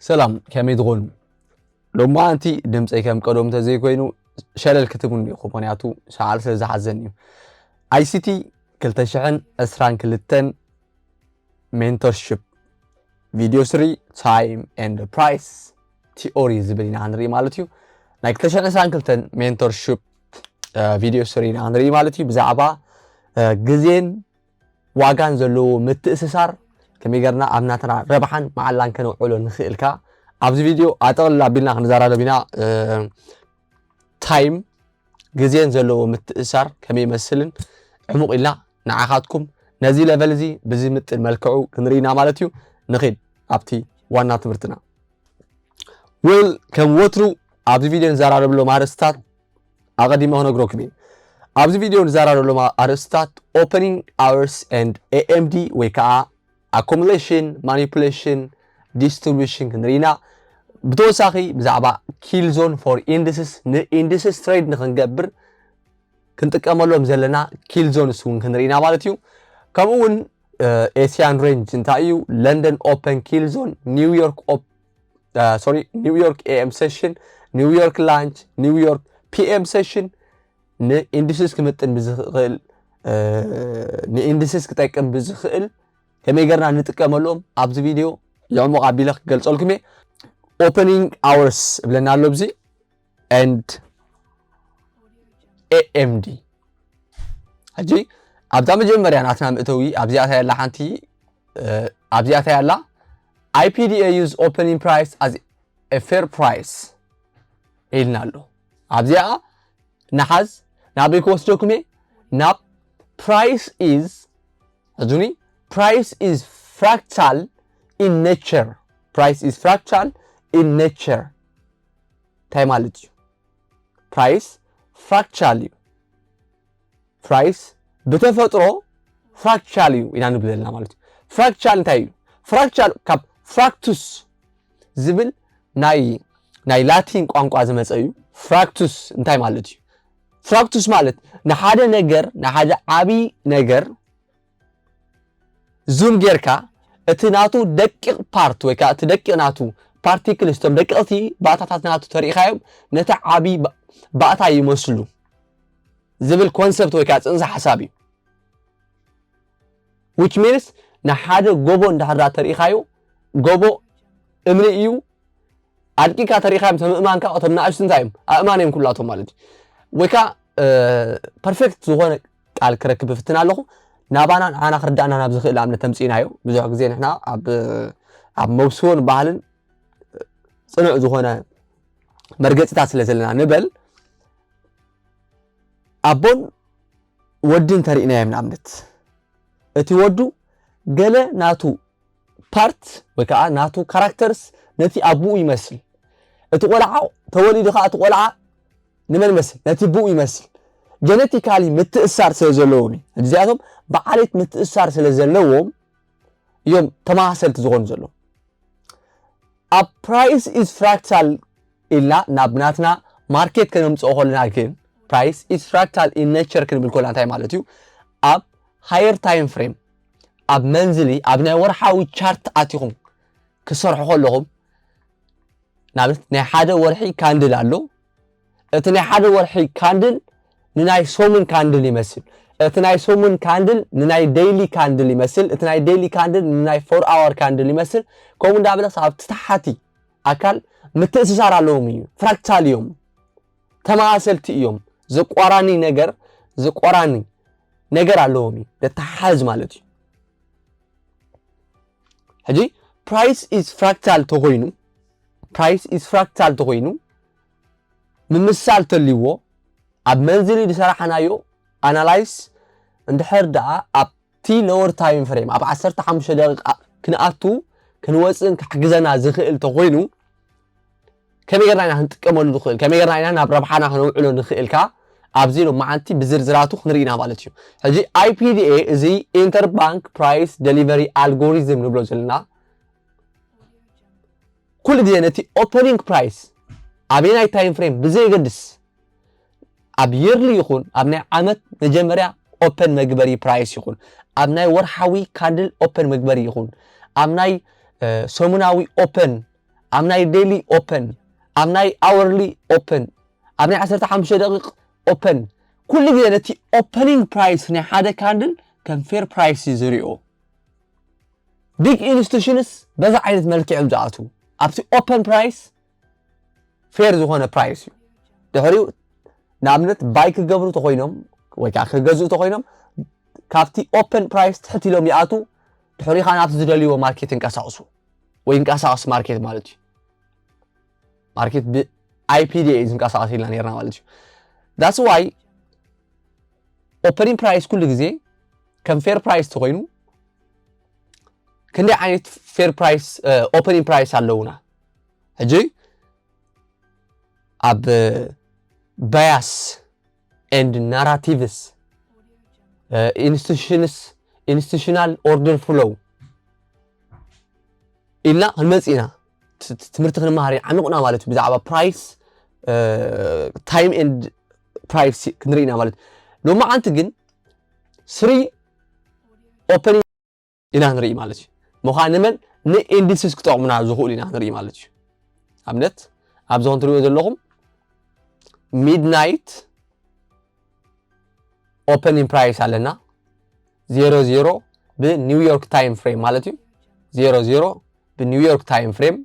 ሰላም፣ ከመይ ትኾኑ? ሎማዓንቲ ድምፀይ ከም ቀደም ተዘይኮይኑ ሸለል ክትብሉ እንዲኹም፣ ምኽንያቱ ሰዓል ስለ ዝሓዘን እዩ። I C T ክልተ ሽሕን ዕስራን ክልተን Mentorship Video Three Time and Price Theory ዝብል ኢና ክንርኢ ማለት እዩ። ናይ ክልተ ሽሕን ዕስራን ክልተን Mentorship Video Three ኢና ክንርኢ ማለት እዩ። ብዛዕባ ግዜን ዋጋን ዘለዎ ምትእስሳር ከመይ ጌርና ኣብ ናትና ረብሓን መዓላን ከነውዕሎ ንኽእል ከኣ ኣብዚ ቪድዮ ኣጠቕልል ኣቢልና ክንዘራረብ ኢና። ታይም ግዜን ዘለዎ ምትእስሳር ከመይ ይመስልን ዕሙቕ ኢልና ንዓኻትኩም ነዚ ለቨል እዚ ብዝምጥን መልክዑ ክንርኢ ኢና ማለት እዩ። ንኺድ ኣብቲ ዋና ትምህርትና። ዌል ከም ወትሩ ኣብዚ ቪድዮ ንዘራረብሎም ኣርእስታት ኣቐዲመ ክነግረኩም እየ። ኣብዚ ቪድዮ ንዘራረበሎም ኣርእስታት Opening Hours and A M D ወይ ከዓ Accumulation፣ Manipulation፣ Distribution ክንርኢ ኢና። ብተወሳኺ ብዛዕባ Kill Zone for Indices፣ ን indices trade ንክንገብር ክንጥቀመሎም ዘለና Kill Zones እውን ክንርኢ ኢና ማለት እዩ። ከምኡ እውን Asian Range እንታይ እዩ፣ London Open Kill Zone፣ New York Op sorry New York A M Session፣ New York Lunch፣ New York P M Session ን indices ክምጥን ብዝኽእል ን indices ክጠቅም ብዝኽእል ከመይ ጌርና ንጥቀመሎም ኣብዚ ቪድዮ የዕሙቕ ኣቢለ ክገልጸልኩም እየ። Opening Hours እብለና ኣሎ ኣብዚ and A M D። ሕጂ ኣብዛ መጀመርያ ናትና መእተዊ ኣብዚኣ እንታይ ኣላ ሓንቲ ኣብዚኣ እንታይ ኣላ? I P D A use opening price as a fair price ኢልና ኣሎ። ኣብዚኣ ንሓዝ ናበይ ክወስደኩም እየ? ናብ price is ሕዙኒ price is fractal in nature። Price is fractal in nature እንታይ ማለት እዩ? Price fractal እዩ። Price ብተፈጥሮ fractal እዩ ኢና ንብል ዘለና ማለት እዩ። Fractal እንታይ እዩ? Fractal ካብ fractus ዝብል ናይ ናይ ላቲን ቋንቋ ዝመፀ እዩ። Fractus እንታይ ማለት እዩ? Fractus ማለት ንሓደ ነገር ንሓደ ዓብይ ነገር ዙም ጌርካ እቲ ናቱ ደቂቕ ፓርት ወይ ከዓ እቲ ደቂቕ ናቱ ፓርቲክልስ እቶም ደቂቕቲ ባእታታት ናቱ ተሪኢኻዮም ነቲ ዓብይ ባእታ ይመስሉ ዝብል ኮንሰፕት ወይ ከዓ ፅንሰ ሓሳብ እዩ። Which means ንሓደ ጎቦ እንዳሕዳ ተሪኢኻዮ ጎቦ እምኒ እዩ ኣድቂካ ተሪኢኻዮም ተምእማንካ እቶም ንኣሽቱ እንታይ እዮም ኣእማን እዮም ኩላቶም ማለት እዩ። ወይ ከዓ ፐርፌክት ዝኾነ ቃል ክረክብ እፍትን ኣለኹ ናባና ንዓና ክርዳእና ናብ ዝኽእል ኣምነት ተምፂእናዮ። ብዙሕ ግዜ ንሕና ኣብ ኣብ መብስዎን ባህልን ፅኑዕ ዝኾነ መርገፂታት ስለ ዘለና ንበል ኣቦን ወድን ተሪእናዮም ንኣብነት እቲ ወዱ ገለ ናቱ ፓርት ወይ ከዓ ናቱ ካራክተርስ ነቲ ኣቦኡ ይመስል። እቲ ቆልዓ ተወሊዱ ከዓ እቲ ቆልዓ ንመን ይመስል? ነቲ ብኡ ይመስል። ጀነቲካሊ ምትእሳር ስለ ዘለዎም እዩ። እዚኣቶም ብዓሌት ምትእሳር ስለ ዘለዎም እዮም ተመሳሰልቲ ዝኾኑ ዘለዉ። ኣብ price is fractal ኢልና ናብ ናትና ማርኬት ከነምፅኦ ከለና ግን price is fractal in nature ክንብል ከለና እንታይ ማለት እዩ? ኣብ higher time frame ኣብ መንዝሊ ኣብ ናይ ወርሓዊ ቻርት ኣቲኹም ክሰርሑ ከለኹም ንኣብነት ናይ ሓደ ወርሒ ካንድል ኣሎ። እቲ ናይ ሓደ ወርሒ ካንድል ንናይ ሰሙን ካንድል ይመስል። እቲ ናይ ሰሙን ካንድል ንናይ ዴይሊ ካንድል ይመስል። እቲ ናይ ዴይሊ ካንድል ንናይ ፎር ኣወር ካንድል ይመስል። ከምኡ እንዳበለ ክሳብ ኣብቲ ታሕቲ ኣካል ምትእስሳር ኣለዎም እዩ። ፍራክታል እዮም። ተመሳሰልቲ እዮም። ዘቋራኒ ነገር ዘቋራኒ ነገር ኣለዎም እዩ። ደተሓዝ ማለት እዩ። ሕጂ price is fractal ተኾይኑ price is fractal ተኾይኑ ምምሳል ተልዎ ኣብ መንዝሊ ዝሰራሕናዮ ኣናላይስ እንድሕር ደኣ ኣብቲ lower time frame ኣብ ዓሰርተ ሓሙሽተ ደቂቃ ክንኣቱ ክንወፅእን ክሕግዘና ዝኽእል ተኾይኑ ከመይ ጌርና ኢና ክንጥቀመሉ ንኽእል ከመይ ጌርና ኢና ናብ ረብሓና ክነውዕሎ ንኽእል ከኣ ኣብዚ ሎማዓንቲ ብዝርዝራቱ ክንርኢ ኢና ማለት እዩ። ሕጂ I P D A እዚ interbank price delivery algorithm ንብሎ ዘለና ኩሉ ግዜ ነቲ opening price ኣበየናይ time frame ብዘየገድስ ኣብ yearly ይኹን ኣብ ናይ ዓመት መጀመርያ open መግበሪ price ይኹን ኣብ ናይ ወርሓዊ candle open መግበሪ ይኹን ኣብ ናይ ሰሙናዊ open ኣብ ናይ daily open፣ ኣብ ናይ hourly open፣ ኣብ ናይ ዓሰርተ ሓሙሽተ ደቂቕ open፣ ኩሉ ግዜ ነቲ opening price ናይ ሓደ candle ከም fair price እዩ ዝሪኦ። Big institutions በዛ ዓይነት መልክዕ እዮም ዝኣትዉ። ኣብቲ open price fair ዝኾነ price እዩ። ድሕሪኡ ንኣብነት buy ክገብሩ ተኾይኖም ወይ ከዓ ክገዝኡ ተኾይኖም ካብቲ open price ትሕት ኢሎም ይኣትዉ። ድሕሪኡ ከዓ ናብቲ ዝደልይዎ ማርኬት ይንቀሳቕሱ ወይ ይንቀሳቐስ ማርኬት ማለት እዩ። ማርኬት ብ I P D A እዩ ዝንቀሳቐስ ኢልና ነርና ማለት እዩ። That's why opening price ኩሉ ግዜ ከም fair price ተኾይኑ ክንደይ ዓይነት fair price opening price ኣለውና? ሕጂ ኣብ bias and narratives institutions institutional order flow ኢልና ክንመጽእ ኢና። ትምህርቲ ክንመሃር ኢና ዓሚቑና ማለት እዩ። ብዛዕባ price time and price ክንርኢ ኢና ማለት እዩ። ሎማዓንቲ ግን three opening ኢና ንርኢ ማለት እዩ። ምዃን ንመን ን indices ክጠቕሙና ዝኽእሉ ኢና ንርኢ ማለት እዩ። ኣብነት ኣብዚ ከም ትሪእዎ ዘለኹም midnight opening price ኣለና። zero zero ብ New York time frame ማለት እዩ። zero zero ብ New York time frame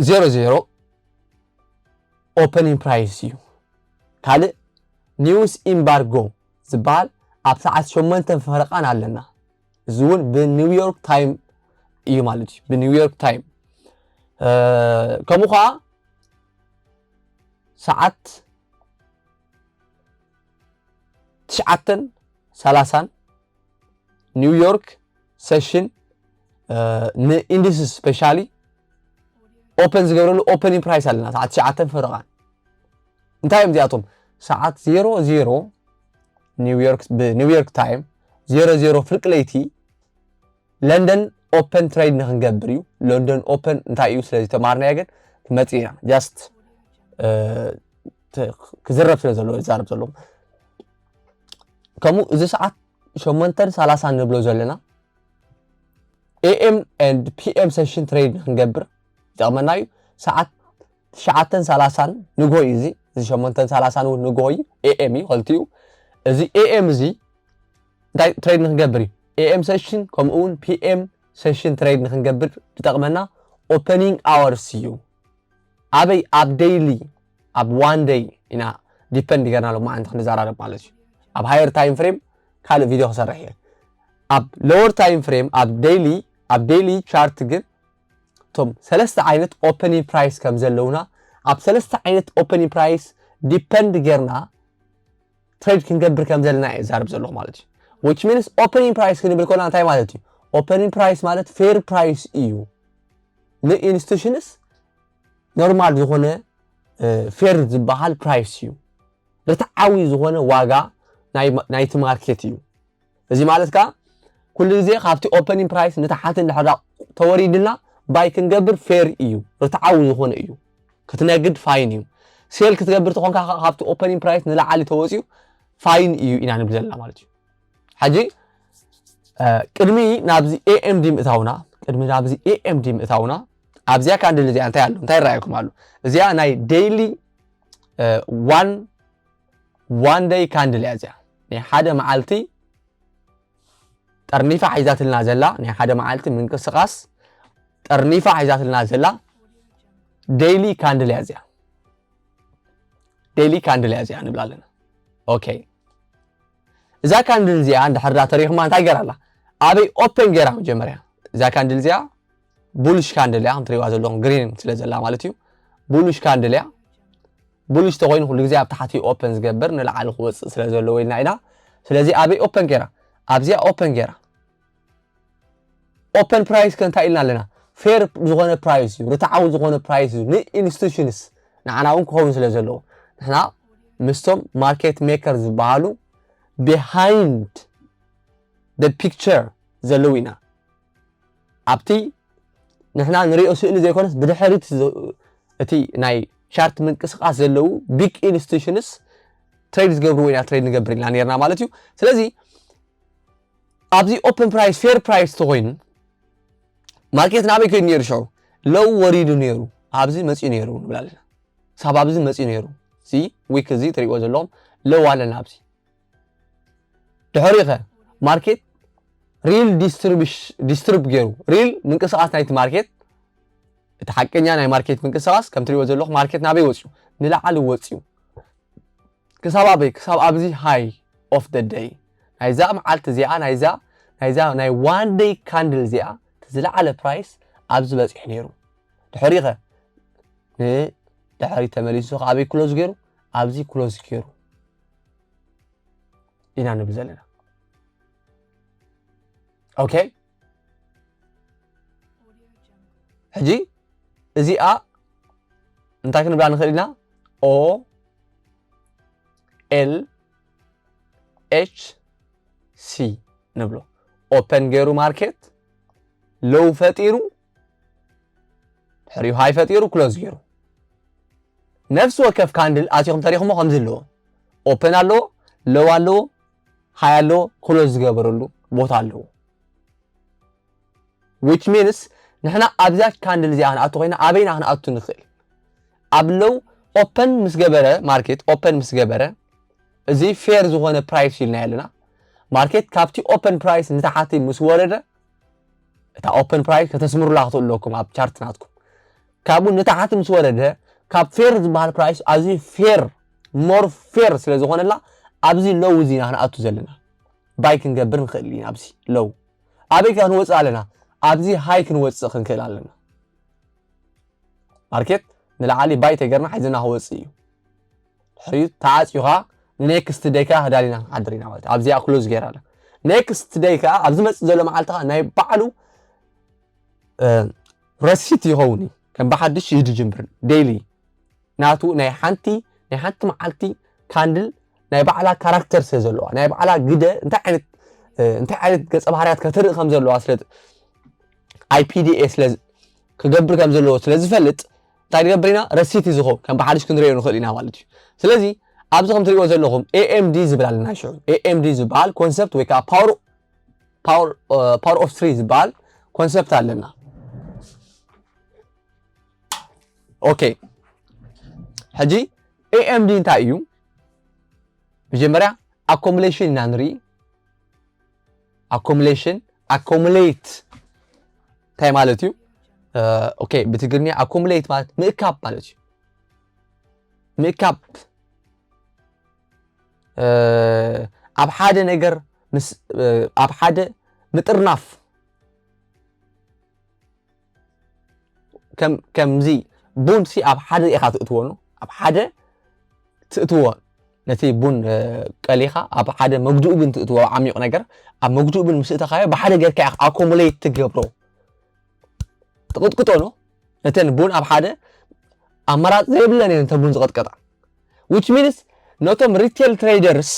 zero zero opening price እዩ። ካልእ news embargo ዝበሃል ኣብ ሰዓት ሸሞንተ ፈረቓን ኣለና። እዚ እውን ብ New York time እዩ ማለት እዩ። ብ New York time ከምኡ ከዓ ሰዓት ትሽዓተን ሰላሳን New York session ን indices specially open ዝገብረሉ opening price ኣለና ሰዓት ትሽዓተን ፈረቓን። እንታይ እዮም እዚኣቶም? ሰዓት zero zero New York ብ New York time zero zero ፍርቂ ለይቲ London open trade ንክንገብር እዩ። London open እንታይ እዩ? ስለዚ ተማሃርናዮ ግን ክመጽእ ኢና። Just ክዝረብ ስለ ዘለዎ ዝዛረብ ዘለኹ። ከምኡ እዚ ሰዓት ሸሞንተን ሰላሳን ንብሎ ዘለና A M and P M session trade ንክንገብር ይጠቕመና እዩ። ሰዓት ትሽዓተን ሰላሳን ንግሆ እዩ። እዚ እዚ ሸሞንተን ሰላሳን እውን ንግሆ እዩ። A M እዩ ክልቲኡ። እዚ A M እዚ እንታይ trade ንክንገብር እዩ? A M session ከምኡ እውን P M session trade ንክንገብር ዝጠቕመና opening hours እዩ። ኣበይ? ኣብ daily ኣብ one day ኢና depend ጌርና ሎማዓንቲ ክንዘራረብ ማለት እዩ። ኣብ higher time frame ካልእ ቪድዮ ክሰርሕ እየ። ኣብ lower time frame ኣብ daily ኣብ daily chart ግን እቶም ሰለስተ ዓይነት opening price ከም ዘለውና ኣብ ሰለስተ ዓይነት opening price depend ጌርና trade ክንገብር ከም ዘለና እየ ዛርብ ዘለኹ ማለት እዩ። Which means opening price ክንብል ከለና እንታይ ማለት እዩ? Opening price ማለት fair price እዩ። ን institutions normal ዝኾነ fair ዝበሃል price እዩ። ርትዓዊ ዝኾነ ዋጋ ናይቲ ማርኬት እዩ። እዚ ማለት ከዓ ኩሉ ግዜ ካብቲ opening price ንታሓት እንድሕር ተወሪድና buy ክንገብር fair እዩ፣ ርትዓዊ ዝኾነ እዩ። ክትነግድ fine እዩ። Sell ክትገብር ተኾንካ ካብቲ opening price ንላዕሊ ተወፂኡ fine እዩ ኢና ንብል ዘለና ማለት እዩ። ሕጂ ቅድሚ ናብዚ A M D ምእታውና ቅድሚ ናብዚ A M D ምእታውና ኣብዚኣ candle እዚኣ እንታይ ኣሎ እንታይ ይረኣየኩም ኣሎ? እዚኣ ናይ daily one one day candle እያ። እዚኣ ናይ ሓደ መዓልቲ ጠርኒፋ ሒዛትልና ዘላ ናይ ሓደ መዓልቲ ምንቅስቃስ ጠርኒፋ ሒዛትልና ዘላ daily candle እያ። እዚኣ daily candle እያ እዚኣ ንብላ ኣለና። Okay እዛ candle እዚኣ እንድሕር ዳ ተሪኽማ እንታይ ገይራ ኣላ? ኣበይ open ገይራ መጀመርያ እዛ candle እዚኣ bullish candle እያ። ከም ትሪእዋ ዘለኹም green ስለ ዘላ ማለት እዩ። Bullish candle እያ። Bullish ተኾይኑ ኩሉ ግዜ ኣብ ታሕቲ open ዝገብር ንላዕሊ ክወፅእ ስለ ዘለዎ ኢልና ኢና። ስለዚ ኣበይ open ገይራ? ኣብዚኣ open ገይራ። Open price ከ እንታይ ኢልና ኣለና? Fair ዝኾነ price እዩ፣ ርትዓዊ ዝኾነ price እዩ ን institutions ንዓና እውን ክኸውን ስለ ዘለዎ ንሕና ምስቶም market maker ዝበሃሉ behind the picture ዘለዉ ኢና። ኣብቲ ንሕና ንሪኦ ስእሊ ዘይኮነስ ብድሕሪት እቲ ናይ chart ምንቅስቃስ ዘለዉ big institutions trade ዝገብርዎ ኢና trade ንገብር ኢልና ነርና ማለት እዩ። ስለዚ ኣብዚ open price fair price ተኾይኑ ማርኬት ናበይ ከይዱ ነይሩ ሽዑ? ሎው ወሪዱ ነይሩ፣ ኣብዚ መፂኡ ነይሩ ንብል ኣለና። ክሳብ ኣብዚ መፂኡ ነይሩ። እዚ ዊክ እዚ ትሪእዎ ዘለኹም ሎው ኣለና ኣብዚ። ድሕሪኡ ኸ ማርኬት ሪል ዲስትርብ ገይሩ፣ ሪል ምንቅስቃስ ናይቲ ማርኬት፣ እቲ ሓቀኛ ናይ ማርኬት ምንቅስቃስ ከም ትሪእዎ ዘለኹም ማርኬት ናበይ ወፂኡ? ንላዕሊ ወፂኡ። ክሳብ ኣበይ? ክሳብ ኣብዚ ሃይ ኦፍ ደ ደይ ናይዛ መዓልቲ እዚኣ፣ ናይዛ ናይዛ ናይ ዋን ደይ ካንድል እዚኣ እቲ ዝለዓለ ፕራይስ ኣብዚ በፂሑ ነይሩ። ድሕሪኡ ኸ ንድሕሪት ተመሊሱ ኸ ኣበይ ክሎዝ ገይሩ? ኣብዚ ክሎዝ ገይሩ ኢና ንብል ዘለና። ኦኬ፣ ሕጂ እዚኣ እንታይ ክንብላ ንኽእል ኢና? ኦ ኤል ኤች ሲ ንብሎ። ኦፐን ገይሩ ማርኬት ሎው ፈጢሩ፣ ድሕሪኡ ሃይ ፈጢሩ ክሎዝ ገይሩ። ነፍሲ ወከፍ ካንድል ኣቲኹም ተሪኹሞ ከምዚ ኣለዎ። ኦፐን ኣለዎ፣ ሎው ኣለዎ፣ ሃይ ኣለዎ፣ ክሎዝ ዝገበረሉ ቦታ ኣለዎ። Which means ንሕና ኣብዛ ካንድል እዚኣ ክንኣቱ ኮይና ኣበይና ክንኣቱ ንኽእል? ኣብ ሎው ኦፐን ምስ ገበረ፣ ማርኬት ኦፐን ምስ ገበረ፣ እዚ ፌር ዝኾነ ፕራይስ ኢልና ኣለና። ማርኬት ካብቲ ኦፐን ፕራይስ ንታሕቲ ምስ ወረደ፣ እታ ኦፐን ፕራይስ ከተስምሩላ ክትኽእሉ ኣለኩም ኣብ ቻርት ናትኩም። ካብኡ ንታሕቲ ምስ ወረደ፣ ካብ ፌር ዝበሃል ፕራይስ ኣዝዩ ፌር፣ ሞር ፌር ስለ ዝኾነላ ኣብዚ ሎው እዚ ኢና ክንኣቱ ዘለና። ባይ ክንገብር ንኽእል ኢና ኣብዚ ሎው። ኣበይ ከ ክንወፅእ ኣለና? ኣብዚ ሃይ ክንወፅእ ክንክእል ኣለና። ማርኬት ንላዕሊ ባይ ተገርና ሓይዝና ክወፅእ እዩ። ድሕሪኡ ተዓፅዩ ከዓ ንኔክስት ደይ ከዓ ክዳሊና ክንሓድር ኢና ማለት እዩ። ኣብዚኣ ክሎዝ ገይራ ኣላ። ኔክስት ደይ ከዓ ኣብ ዝመፅእ ዘሎ መዓልቲ ከዓ ናይ ባዕሉ፣ እ፣ ረሲት ይኸውን እዩ። ከም ብሓድሽ ይድጅምብር ዴይሊ ናቱ ናይ ሓንቲ ናይ ሓንቲ መዓልቲ ካንድል ናይ ባዕላ ካራክተር ስለ ዘለዋ፣ ናይ ባዕላ ግደ እንታይ ዓይነት፣ እ፣ እንታይ ዓይነት ገጸ ባህርያት ከተርኢ ከም ዘለዋ ስለ ኣይ ፒ ዲ ኤ ስለ ክገብር ከም ዘለዎ ስለ ዝፈልጥ እንታይ ንገብር ኢና? ረሲት እዩ ዝኸውን። ከም ብሓድሽ ክንሪኦ ንኽእል ኢና ማለት እዩ። ስለዚ ኣብዚ ከም ትሪእዎ ዘለኹም ኤ ኤም ዲ ዝብል ኣለና። ሽዑ ኤ ኤም ዲ ዝበሃል ኮንሰፕት ወይ ከዓ ፓወር ፓወር ኦፍ ትሪ ዝበሃል ኮንሰፕት ኣለና። ኦኬ፣ ሕጂ ኤ ኤም ዲ እንታይ እዩ? መጀመርያ ኣኮሙሌሽን ኢና ንርኢ። ኣኮሙሌሽን፣ ኣኮሙሌት እንታይ ማለት እዩ? እ፣ ኦኬ፣ ብትግርኛ ኣኮሙሌት ማለት ምእካብ ማለት እዩ። ምእካብ፣ እ፣ ኣብ ሓደ ነገር ምስ፣ እ፣ ኣብ ሓደ ምጥርናፍ፣ ከም፣ ከምዚ ቡን ሲ ኣብ ሓደ ኢኻ ትእትዎ ነው፣ ኣብ ሓደ ትእትዎ፣ ነቲ ቡን፣ እ፣ ቀሊኻ ኣብ ሓደ መጉድኡ ቡን ትእትዎ፣ ኣብ ዓሚቕ ነገር፣ ኣብ መጉድኡ ቡን ምስ እተኻዮ ብሓደ ጌርካ ኢኻ ኣኮሙሌት ትገብሮ። ትቕጥቅጦ ነው። ነተን ቡን ኣብ ሓደ ኣማራፂ ዘይብለን እየን ነተን ቡን ዝቐጥቀጣ። Which means ነቶም ሪቴል ትሬደርስ፣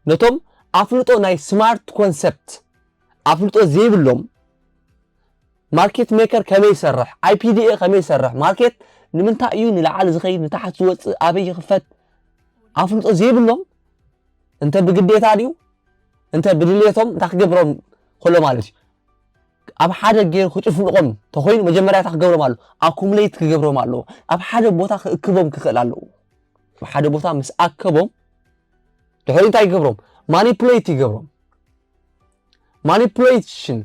ነቶም ኣፍልጦ ናይ ስማርት ኮንሰፕት ኣፍልጦ ዘይብሎም፣ ማርኬት ሜከር ከመይ ይሰርሕ፣ ኣይ ፒ ዲ ኤ ከመይ ይሰርሕ፣ ማርኬት ንምንታይ እዩ ንላዕሊ ዝኸይድ፣ ንታሕቲ ዝወፅእ፣ ኣበይ ይኽፈት ኣፍልጦ ዘይብሎም፣ እንተ ብግዴታ ድዩ እንተ ብድሌቶም እንታይ ክገብሮም ከሎ ማለት እዩ? ኣብ ሓደ ገይሩ ክጭፍልቖም ተኾይኑ መጀመርያ እንታይ ክገብሮም ኣሎ? ኣኩሙሌት ክገብሮም ኣለዎ። ኣብ ሓደ ቦታ ክእክቦም ክኽእል ኣለዎ። ኣብ ሓደ ቦታ ምስ ኣከቦም ድሕሪ እንታይ ይገብሮም? ማኒፑሌት ይገብሮም። ማኒፑሌሽን፣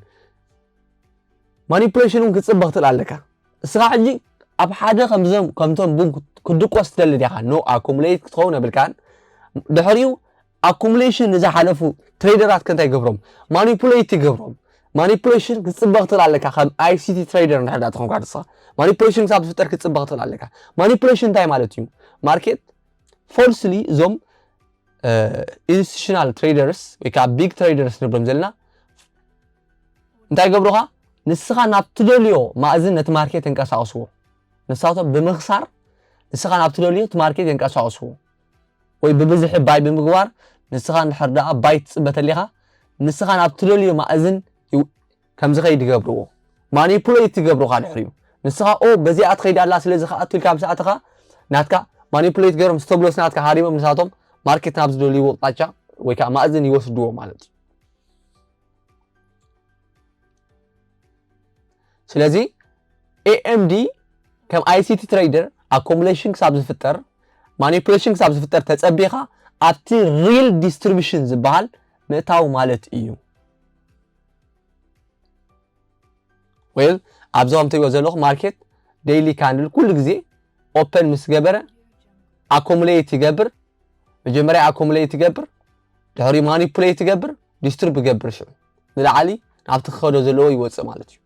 ማኒፑሌሽን እውን ክትፅበ ክትኽእል ኣለካ። እስኻ ሕጂ ኣብ ሓደ ከምዞም፣ ከምቶም ቡን ክት-፣ ክድቆስ ትደሊ ዲኻ? ኖ፣ ኣኩሙሌት ክትኸውን የብልካን። ድሕሪኡ ኣኩሙሌሽን ንዝሓለፉ ትሬደራት ከ እንታይ ይገብሮም? ማኒፑሌት ይገብሮም። ማኒፑሌሽን ክትፅበ ክትኽእል ኣለካ። ከም ኣይ ሲ ቲ ትሬደር እንድሕር ዳ ተኾንካ ንስኻ፣ ማኒፑሌሽን ክሳብ ዝፍጠር ክትፅበ ክትኽእል ኣለካ። ማኒፑሌሽን እንታይ ማለት እዩ? ማርኬት ፎልስሊ እዞም፣ እ፣ ኢንስቲቱሽናል ትሬደርስ ወይ ከዓ ቢግ ትሬደርስ ንብሎም ዘለና እንታይ ይገብሩኻ? ንስኻ ናብ ትደልዮ ማእዝን ነቲ ማርኬት የንቀሳቕስዎ። ንሳቶም ብምኽሳር ንስኻ ናብ ትደልዮ እቲ ማርኬት የንቀሳቕስዎ። ወይ ብብዝሒ ባይ ብምግባር ንስኻ እንድሕር ደኣ ባይ ትፅበ ተሊኻ ንስኻ ናብ ትደልዮ ማእዝን ይው-፣ ከም ዝኸይድ ይገብርዎ። ማኒፑሌት ይገብሩኻ ድሕሪኡ። ንስኻ ኦ በዚኣ ትኸይድ ኣላ ስለዚ ክኣቱ ኢልካ ምስ ኣተኻ ናትካ ማኒፑሌት ገይሮም ስቶፕ ሎስ ናትካ ሃሪሞም ንሳቶም ማርኬት ናብ ዝደልይዎ ኣቕጣጫ ወይ ከዓ ማእዝን ይወስድዎ ማለት እዩ። ስለዚ A M D ከም I C T trader accumulation ክሳብ ዝፍጠር፣ manipulation ክሳብ ዝፍጠር ተጸቢኻ ኣብቲ real distribution ዝበሃል ምእታው ማለት እዩ። Well ኣብዚ ከም ትሪእዎ ዘለኹም market daily candle ኩሉ ግዜ open ምስ ገበረ accumulate ይገብር። መጀመርያ accumulate ይገብር፣ ድሕሪ manipulate ይገብር፣ disturb ይገብር፣ ሽዑ ንላዕሊ ናብቲ ክኸዶ ዘለዎ ይወፅእ ማለት እዩ።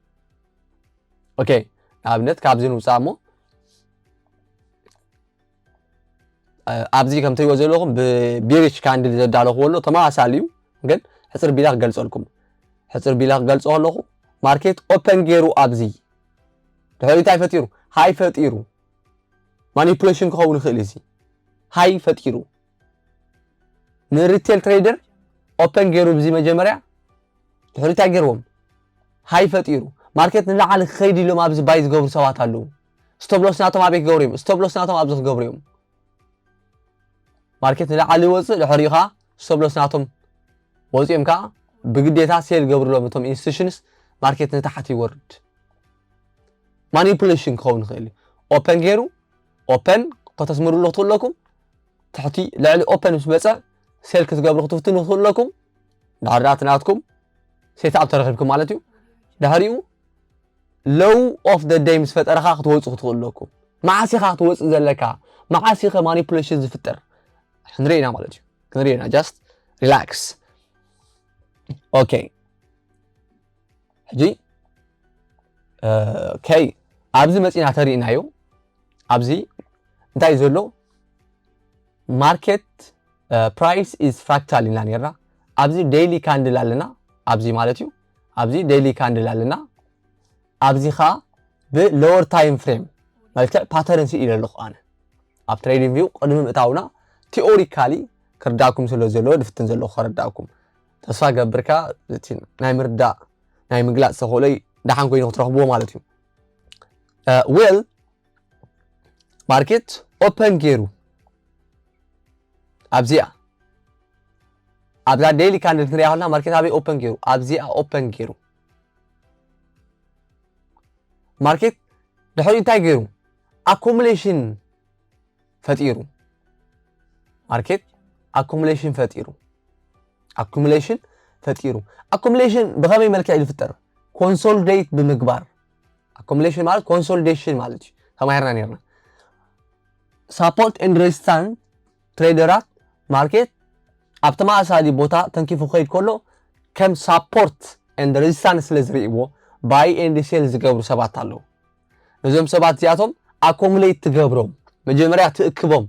Okay ንኣብነት ካብዚ ንውፃእ እሞ ኣብዚ ከም ትሪእዎ ዘለኹም ብ bearish candle ዘዳለኽዎ ኣሎ ተመሳሳሊ እዩ፣ ግን ሕፅር ቢላ ክገልፀልኩም። ሕፅር ቢላ ክገልፆ ከለኹ market open ገይሩ ኣብዚ ድሕሪ እንታይ ፈጢሩ? High ፈጢሩ። Manipulation ክኸውን ይኽእል እዚ high ፈጢሩ። ን retail trader open ገይሩ ብዚ መጀመርያ ድሕሪ እንታይ ገይርዎም? High ፈጢሩ። Market ንላዕሊ ክኸይድ ኢሎም ኣብዚ buy ዝገብሩ ሰባት ኣለዉ። Stop loss ናቶም ኣበይ ክገብሩ እዮም? Stop loss ናቶም ኣብዚ ክገብሩ እዮም። Market ንላዕሊ ይወፅእ፣ ድሕሪኡ ከዓ stop loss ናቶም ወፂኦም ከዓ ብግዴታ sell ገብርሎም እቶም institutions፣ market ንታሕቲ ይወርድ። Manipulation ክኸውን ይኽእል እዩ። Open ገይሩ open ከተስምርሉ ትኽእሉ ኣለኩም። ትሕቲ ልዕሊ open ምስ መፀ sell ክትገብሩ ክትፍትኑ ትኽእሉ ኣለኩም። ድሕሪ ዳኣ እቲ ናትኩም setup ተረኺብኩም ማለት እዩ። ድሕሪኡ low of the day ምስ ፈጠረ ከዓ ክትወፁ ክትኽእሉ ኣለኩም። መዓስ ኢኻ ክትወፅእ ዘለካ? መዓስ ኢኸ manipulation ዝፍጠር? ክንርኢ ኢና ማለት እዩ። ክንርኢ ኢና። Just relax። Okay ሕጂ okay ኣብዚ መፂና ተሪእናዮ። ኣብዚ እንታይ እዩ ዘሎ? Market price is fractal ኢልና ነርና። ኣብዚ daily candle ኣለና፣ ኣብዚ ማለት እዩ። ኣብዚ daily candle ኣለና። ኣብዚ ኸዓ ብ lower time frame መልክዕ pattern ስኢለ ኣለኹ ኣነ። ኣብ Trading View ቅድሚ ምእታውና theoretically ክርዳእኩም ስለ ዘለዎ ድፍትን ዘለኹ ከረዳእኩም። ተስፋ ገብርካ እቲ ናይ ምርዳእ ናይ ምግላፅ ተኽእሎይ ደሓን ኮይኑ ክትረኽብዎ ማለት እዩ። Well market open ገይሩ ኣብዚኣ ኣብዛ daily candle ክንሪኣ ከለና market ኣበይ open ገይሩ? ኣብዚኣ open ገይሩ። Market ድሕሪ እንታይ ገይሩ? Accumulation ፈጢሩ። Market accumulation ፈጢሩ። Accumulation ፈጢሩ። Accumulation ብኸመይ መልክዕ እዩ ዝፍጠር? Consolidate ብምግባር። Accumulation ማለት consolidation ማለት እዩ። ተማሂርና ነርና። Support and resistance ትሬደራት market ኣብ ተመሳሳሊ ቦታ ተንኪፉ ክኸይድ ከሎ ከም support and resistance ስለ ዝርእይዎ buy and sell ዝገብሩ ሰባት ኣለዉ። እዞም ሰባት እዚኣቶም accumulate ትገብሮም፣ መጀመርያ ትእክቦም፣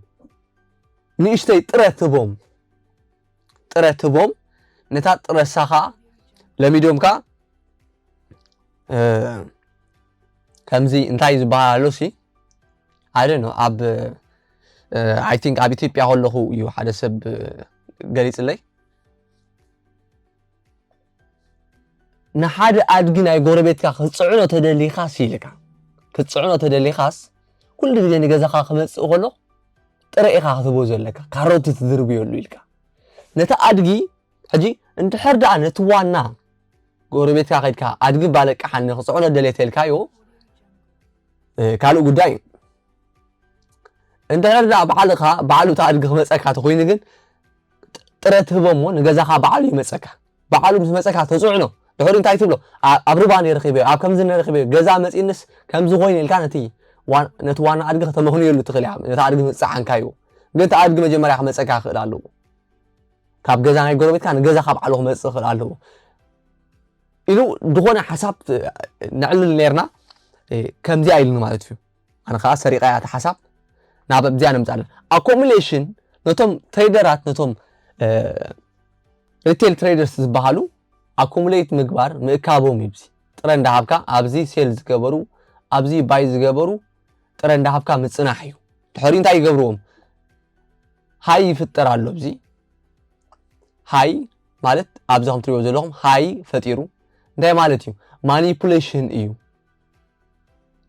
ንእሽተይ ጥረ ትህቦም፣ ጥረ ትህቦም፣ ነታ ጥረሳ ከዓ ለሚዶም ከዓ ከምዚ እንታይ ዝበሃል ኣሎ ሲ I don't know ኣብ I think ኣብ ኢትዮጵያ ከለኹ እዩ ሓደ ሰብ ገሊፅለይ። ንሓደ ኣድጊ ናይ ጎረቤትካ ክትፅዕኖ ተደሊኻስ ኢልካ ክትፅዕኖ ተደሊኻስ ኩሉ ግዜ ንገዛኻ ክመፅእ ከሎ ጥረ ኢኻ ክትህቦ ዘለካ ካሮት ትድርብየሉ ኢልካ ነቲ ኣድጊ ሕጂ እንድሕር ደኣ ነቲ ዋና ጎረቤትካ ከድካ ኣድጊ ባለቅሓኒ ክፅዕኖ ደልየ ተልካዮ ካልእ ጉዳይ እዩ። እንድሕር ደኣ ባዕልኻ ባዕሉ እቲ ኣድጊ ክመፀካ ተኮይኑ ግን ጥረ ትህቦ እሞ ንገዛኻ ባዕሉ ይመፀካ። ባዕሉ ምስ መፀካ ተፅዕኖ ድሕሪ እንታይ ትብሎ ኣብ ርባ ነረኺበዮ ኣብ ከምዚ ነረኺበዮ ገዛ መፂንስ ከምዚ ኮይኑ ኢልካ ነቲ ነቲ ዋና ኣድጊ ከተመኽንየሉ ትኽእል እያ። ነቲ ኣድጊ ምፅዓንካዮ ግን እቲ ኣድጊ መጀመርያ ክመፀካ ክኽእል ኣለዎ። ካብ ገዛ ናይ ጎረቤትካ ንገዛ ካብ ዓሉ ክመፅእ ክኽእል ኣለዎ ኢሉ ዝኾነ ሓሳብ ነዕልል ነርና። ከምዚኣ ኢሉኒ ማለት እዩ። ኣነ ከዓ ሰሪቐ እያ እቲ ሓሳብ ናብ ኣብዚኣ ነምፃለን። ኣኮሙሌሽን ነቶም ትሬደራት ነቶም ሪቴል ትሬደርስ ዝበሃሉ ኣኮሙሌት ምግባር ምእካቦም እዩ። ጥረ እንዳሃብካ ኣብዚ ሴል ዝገበሩ ኣብዚ ባይ ዝገበሩ ጥረ እንዳሃብካ ምፅናሕ እዩ። ድሕሪ እንታይ ይገብርዎም? ሃይ ይፍጠር ኣሎ። እዚ ሃይ ማለት ኣብዚ ከም ትሪእዎ ዘለኹም ሃይ ፈጢሩ እንታይ ማለት እዩ? ማኒፑሌሽን እዩ።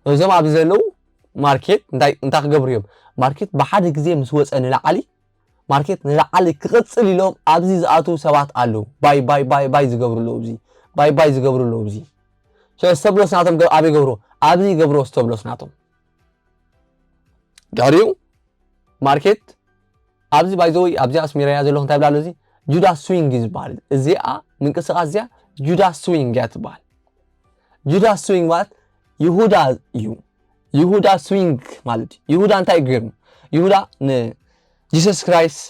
እዞም ኣብዚ ዘለዉ ማርኬት እንታይ እንታይ ክገብሩ እዮም? ማርኬት ብሓደ ግዜ ምስ ወፀ ንላዕሊ ማርኬት ንላዕሊ ክቕፅል ኢሎም ኣብዚ ዝኣትዉ ሰባት ኣለዉ። ባይ ባይ ባይ ባይ ዝገብሩ ኣለዉ። እዚ ባይ ባይ ዝገብሩ ኣለዉ። እዚ ስለ stop loss ናቶም ገ- ኣበይ ገብርዎ? ኣብዚ ገብርዎ stop loss ናቶም። ድሕሪኡ ማርኬት ኣብዚ by the way ኣብዚ ኣስሚረያ ዘለኹ እንታይ ብላ ኣሎ? እዚ ጁዳስ ስዊንግ እዩ ዝበሃል። እዚኣ ምንቅስቃስ እዚኣ ጁዳስ ስዊንግ እያ ትበሃል። ጁዳስ ስዊንግ ማለት ይሁዳ እዩ። ይሁዳ ስዊንግ ማለት እዩ። ይሁዳ እንታይ ገይሩ? ይሁዳ ንጂሰስ ክራይስት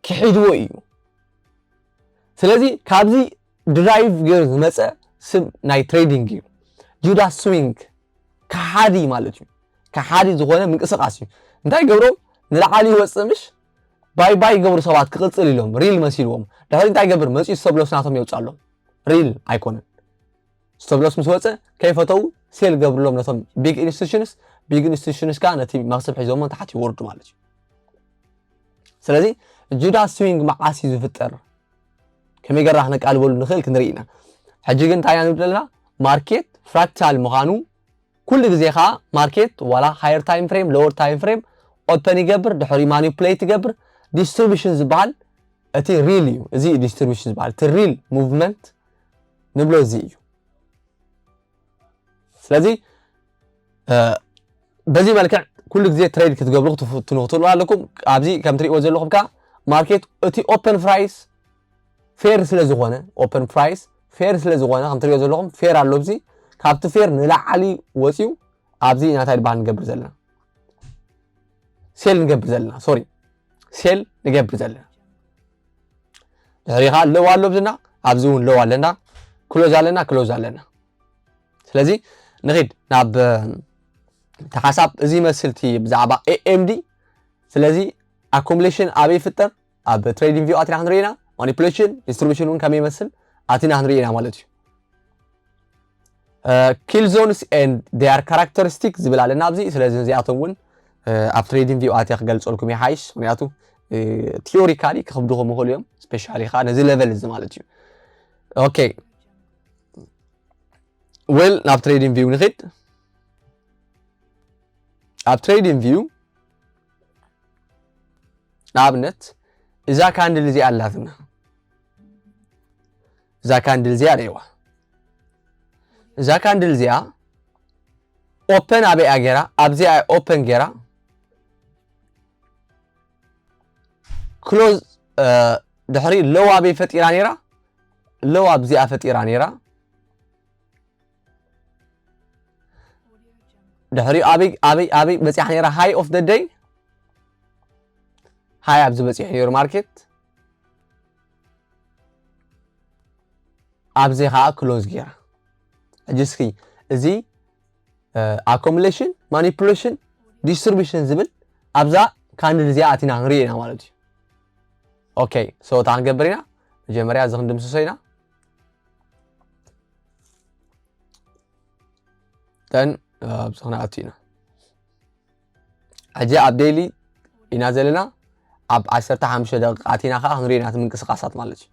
ክሒድዎ እዩ። ስለዚ ካብዚ ድራይቭ ገይሩ ዝመፀ ስም ናይ ትሬዲንግ እዩ። ጁዳስ ስዊንግ ከሓዲ ማለት እዩ። ከሓዲ ዝኾነ ምንቅስቃስ እዩ። እንታይ ገብሮም? ንላዕሊ ይወፅእ ምሽ ባይ ባይ ይገብሩ ሰባት ክቕፅል ኢሎም ሪል መሲልዎም። ድሕሪ እንታይ ገብር? መፂኡ stop loss ናቶም የውፃሎም። ሪል ኣይኮነን። Stop loss ምስ ወፀ ከይፈተው ሴል ገብርሎም ነቶም ቢግ ኢንስቲቱሽንስ። ቢግ ኢንስቲቱሽንስ ከዓ ነቲ መክሰብ ሒዞሞ ንታሕቲ ይወርዱ ማለት እዩ። ስለዚ ጁዳስ ስዊንግ መዓስ እዩ ዝፍጠር? ከመይ ገርና ክነቃልበሉ ንኽእል ክንርኢ ኢና። ሕጂ ግን እንታይ ኢና ንብል ዘለና? ማርኬት ፍራክታል ምዃኑ ኩሉ ግዜ ከዓ ማርኬት ዋላ ሃየር ታይም ፍሬም ሎወር ታይም ፍሬም ኦፐን ይገብር፣ ድሕሪ ማኒፕሌት ይገብር። ዲስትሪቢሽን ዝበሃል እቲ ሪል እዩ። እዚ ዲስትሪቢሽን ዝበሃል እቲ ሪል ሙቭመንት ንብሎ እዚ እዩ። ስለዚ በዚ መልክዕ ኩሉ ግዜ ትሬድ ክትገብሩ ክትፍትኑ ክትኽእሉ ኣለኩም። ኣብዚ ከም ትሪእዎ ዘለኹም ከዓ ማርኬት እቲ ኦፐን ፕራይስ ፌር ስለ ዝኾነ ኦፐን ፕራይስ ፌር ስለ ዝኾነ ከም ትሪእዎ ዘለኹም ፌር ኣሎ። ኣብዚ ካብቲ ፌር ንላዕሊ ወፂኡ ኣብዚ ኢና እንታይ ዝበሃል ንገብር ዘለና? ሴል ንገብር ዘለና። ሶሪ፣ ሴል ንገብር ዘለና። ድሕሪ ከዓ ለው ኣሎ ብዝና ኣብዚ እውን ለው ኣለና፣ ክሎዝ ኣለና፣ ክሎዝ ኣለና። ስለዚ ንኺድ ናብ ተሓሳብ እዚ መስልቲ ብዛዕባ ኤኤምዲ። ስለዚ ኣኮሙሌሽን ኣበይ ይፍጠር? ኣብ ትሬዲንግ ቪው ኣቲና ክንርኢ ኢና። ማኒፑሌሽን ዲስትሪቢሽን እውን ከመይ ይመስል ኣቲና ክንርኢ ኢና ማለት እዩ። Kill zones and their characteristic ዝብል ኣለና ኣብዚ። ስለዚ እዚኣቶም እውን ኣብ ትሬዲንግ ቪው ኣትየ ክገልፀልኩም ይሓይሽ። ምክንያቱ ቲዮሪካሊ ክኽብድኹም ይኽእሉ እዮም። ስፔሻሊ ከዓ ነዚ ሌቨል እዚ ማለት እዩ። ኦኬ፣ ዌል፣ ናብ ትሬዲንግ ቪው ንኺድ። ኣብ ትሬዲንግ ቪው ንኣብነት እዛ ካንድል እዚኣ ኣላትና። እዛ ካንድል እዚኣ ርእይዋ። እዛ ካንድል እዚኣ ኦፐን ኣበይኣ ገይራ? ኣብዚኣ ኦፐን ገይራ ክሎዝ፣ ድሕሪ ሎው ኣበይ ፈጢራ ነይራ? ሎው ኣብዚኣ ፈጢራ ነይራ። ድሕሪኡ ኣበይ ኣበይ ኣበይ በፂሓ ነይራ? ሃይ ኦፍ ደ ደይ። ሃይ ኣብዚ በፂሑ ነይሩ ማርኬት። ኣብዚ ከዓ ክሎዝ ገይራ። ሕጂ እስኪ እዚ ኣኮሙሌሽን፣ ማኒፑሌሽን፣ ዲስትሪቢሽን ዝብል ኣብዛ ካንድል እዚኣ ኣቲና ክንሪኦ ኢና ማለት እዩ። ኦኬ፣ ሶ እታ ክንገብር ኢና። መጀመርያ እዚ ክንድምስሶ ኢና። ተን ኣብዚ ክንኣቱ ኢና። ሕጂ ኣብ ዴይሊ ኢና ዘለና። ኣብ ዓሰርተ ሓሙሽተ ደቂቃ ኣቲና ከዓ ክንሪኦ ኢና እቲ ምንቅስቃሳት ማለት እዩ።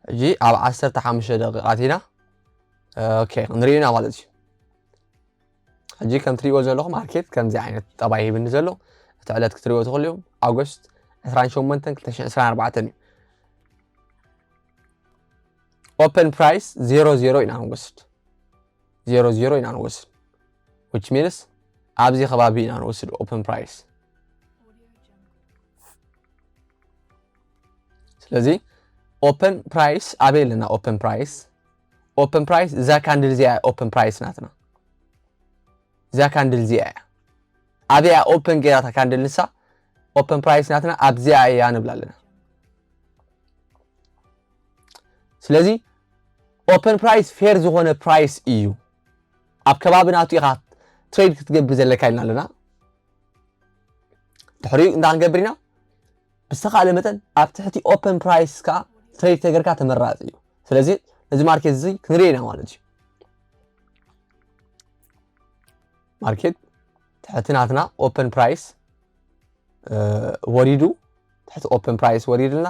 ሕጂ ኣብ ዓሰርተ ሓሙሽተ ደቂቃ ኣቲና ኦኬ ክንሪኦ ኢና ማለት እዩ። ሕጂ ከም ትሪእዎ ዘለኹም ማርኬት ከምዚ ዓይነት ጠባይ ሂብኒ ዘሎ። እቲ ዕለት ክትሪእዎ ትኽእሉ እዮም። ኣጎስት ዕስራን ሸሞንተን ክልተ ሽሕን ዕስራን ኣርባዕተን እዩ። ኦፐን ፕራይስ ዜሮ ዜሮ ኢና ንወስድ። ዜሮ ዜሮ ኢና ንወስድ። ዊች ሚንስ ኣብዚ ከባቢ ኢና ንወስድ ኦፐን ፕራይስ። ስለዚ ኦፐን ፕራይስ ኣበይ ኣለና? ኦፐን ፕራይስ ኦፐን ፕራይስ እዛ ካንድል እዚኣ ኦፐን ፕራይስ ናትና። እዛ ካንድል እዚኣ እያ። ኣበይ እያ ኦፐን ገይራ እታ ካንድል ንሳ? ኦፐን ፕራይስ ናትና ኣብዚኣ እያ ንብላ ኣለና። ስለዚ ኦፐን ፕራይስ ፌር ዝኾነ ፕራይስ እዩ። ኣብ ከባቢ ናቱ ኢኻ ትሬድ ክትገብር ዘለካ ኢልና ኣለና። ድሕሪኡ እንታይ ክንገብር ኢና? ብዝተኻእለ መጠን ኣብ ትሕቲ ኦፐን ፕራይስ ከዓ ትሬድ ተገርካ ተመራፂ እዩ። ስለዚ ነዚ ማርኬት እዚ ክንርኢ ኢና ማለት እዩ። ማርኬት ትሕቲ ናትና ኦፐን ፕራይስ ወሪዱ፣ ትሕቲ ኦፐን ፕራይስ ወሪድልና፣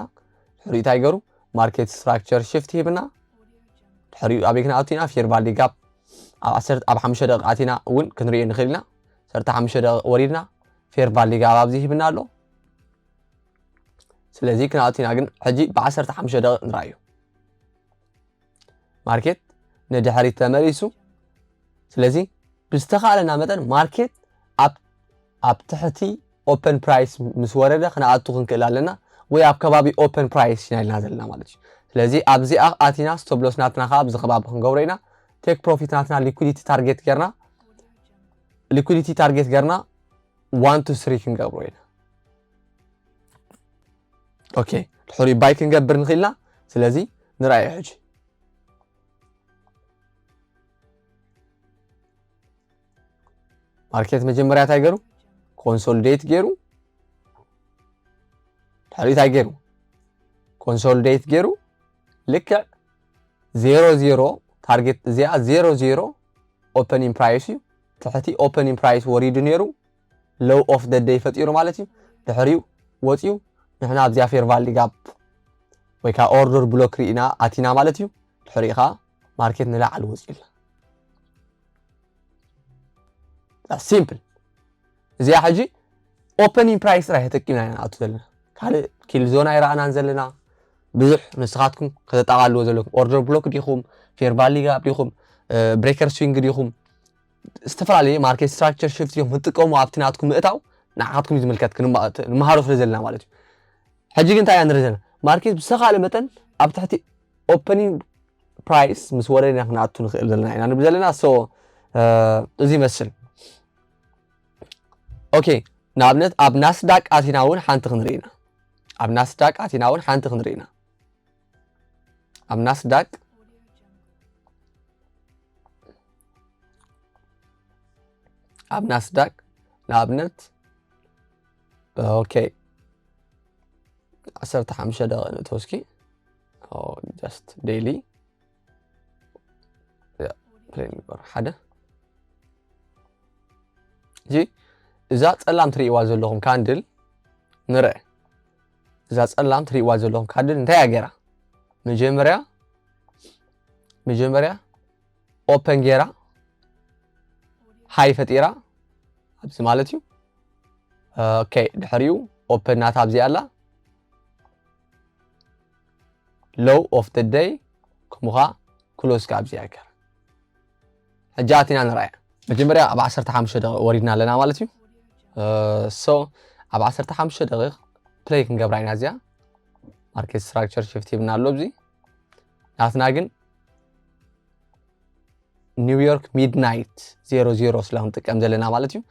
ድሕሪኡ እንታይ ገሩ? ማርኬት ስትራክቸር ሽፍት ሂብና፣ ድሕሪኡ ኣበይ ክንኣቱ ኢና? ፌር ቫልዩ ጋፕ ኣብ ዓሰርተ ኣብ ሓሙሽተ ደቂቃ ኣቲና እውን ክንሪኦ ንኽእል ኢና። ዓሰርተ ሓሙሽተ ደቂቃ ወሪድና ፌር ቫልዩ ጋፕ ኣብዚ ሂብና ኣሎ። ስለዚ ክንኣቱ ኢና፣ ግን ሕጂ ብ15 ደቂቕ ንርኣዮ። ማርኬት ንድሕሪት ተመሊሱ። ስለዚ ብዝተኻእለና መጠን ማርኬት ኣብ ኣብ ትሕቲ ኦፐን ፕራይስ ምስ ወረደ ክንኣቱ ክንክእል ኣለና፣ ወይ ኣብ ከባቢ ኦፐን ፕራይስ ኢና ኢልና ዘለና ማለት እዩ። ስለዚ ኣብዚኣ ኣቲና ስቶፕ ሎስ ናትና ከዓ ኣብዚ ከባቢ ክንገብሮ ኢና። ቴክ ፕሮፊት ናትና ሊኩዲቲ ታርጌት ገርና ሊኩዲቲ ታርጌት ገርና ዋን ቱ ስሪ ክንገብሮ ኢና። ኦኬ፣ ድሕሪኡ ባይ ክንገብር ንኽእልና። ስለዚ ንርኣዮ ሕጂ። ማርኬት መጀመርያ እንታይ ገይሩ? ኮንሶሊዴት ገይሩ። ድሕሪኡ እንታይ ገይሩ? ኮንሶሊዴት ገይሩ። ልክዕ ዜሮ ዜሮ ታርጌት እዚኣ ዜሮ ዜሮ ኦፐኒንግ ፕራይስ እዩ። ትሕቲ ኦፐኒንግ ፕራይስ ወሪዱ ነይሩ። ሎው ኦፍ ደ ደይ ፈጢሩ ማለት እዩ። ድሕሪኡ ወፂኡ ንሕና ኣብዚኣ ፌር ቫሊ ጋፕ ወይ ከዓ ኦርደር ብሎክ ርኢና ኣቲና ማለት እዩ። ድሕሪኡ ከዓ ማርኬት ንላዕሊ ወፂኡልና። ሲምፕል። እዚኣ ሕጂ ኦፐኒንግ ፕራይስ ጥራይ ተጠቂምና ኢና ንኣቱ ዘለና። ካልእ ኪል ዞን ኣይረኣናን ዘለና። ብዙሕ ንስኻትኩም ከተጠቓልዎ ዘለኩም ኦርደር ብሎክ ዲኹም፣ ፌር ቫሊ ጋፕ ዲኹም፣ ብሬከር ስዊንግ ዲኹም፣ ዝተፈላለየ ማርኬት ስትራክቸር ሽፍት ዲኹም ክትጥቀሙ ኣብቲ ናትኩም ምእታው ንዓኻትኩም እዩ ዝምልከት፣ ክንማ- ንምሃሮ ስለ ዘለና ማለት እዩ። ሕጂ ግን እንታይ ኢና ንርኢ ዘለና? ማርኬት ብዝተኻእለ መጠን ኣብ ትሕቲ ኦፐኒንግ ፕራይስ ምስ ወረድና ክንኣቱ ንኽእል ዘለና ኢና ንብል ዘለና። ሶ እዚ ይመስል። ኦኬ፣ ንኣብነት ኣብ ናስዳቅ ኣቲና እውን ሓንቲ ክንርኢ ኢና። ኣብ ናስዳቅ ኣቲና እውን ሓንቲ ክንርኢ ኢና። ኣብ ናስዳቅ ኣብ ናስዳቅ ንኣብነት ኦኬ 15 ደቂቕ ንእተው እስኪ። ጀስት ዴይሊ ፕሌይ ንግበር ሓደ። እዚ እዛ ጸላም ትርእይዋ ዘለኹም ካንድል ንርአ። እዛ ጸላም ትርእይዋ ዘለኹም ካንድል እንታይ እያ ገይራ? መጀመርያ መጀመርያ ኦፐን ገይራ ሃይ ፈጢራ ኣብዚ ማለት እዩ። ኦኬ፣ ድሕሪኡ ኦፐን ናታ ኣብዚ ኣላ። ሎው ኦፍ ደ ደይ ከምኡ ኸዓ ክሎዝ ካብ ኣብዚ ኣይከር። ሕጂ ኣቲና ንርኣያ። መጀመርያ ኣብ 15 ደቂቕ ወሪድና ኣለና ማለት እዩ። ሶ ኣብ 15 ደቂቕ ፕሌይ ክንገብራ ኢና እዚኣ። ማርኬት ስትራክቸር ሽፍት ሂብና ኣሎ ኣብዚ። ናትና ግን ኒውዮርክ ሚድናይት ዜሮ ዜሮ ስለ ክንጥቀም ዘለና ማለት እዩ።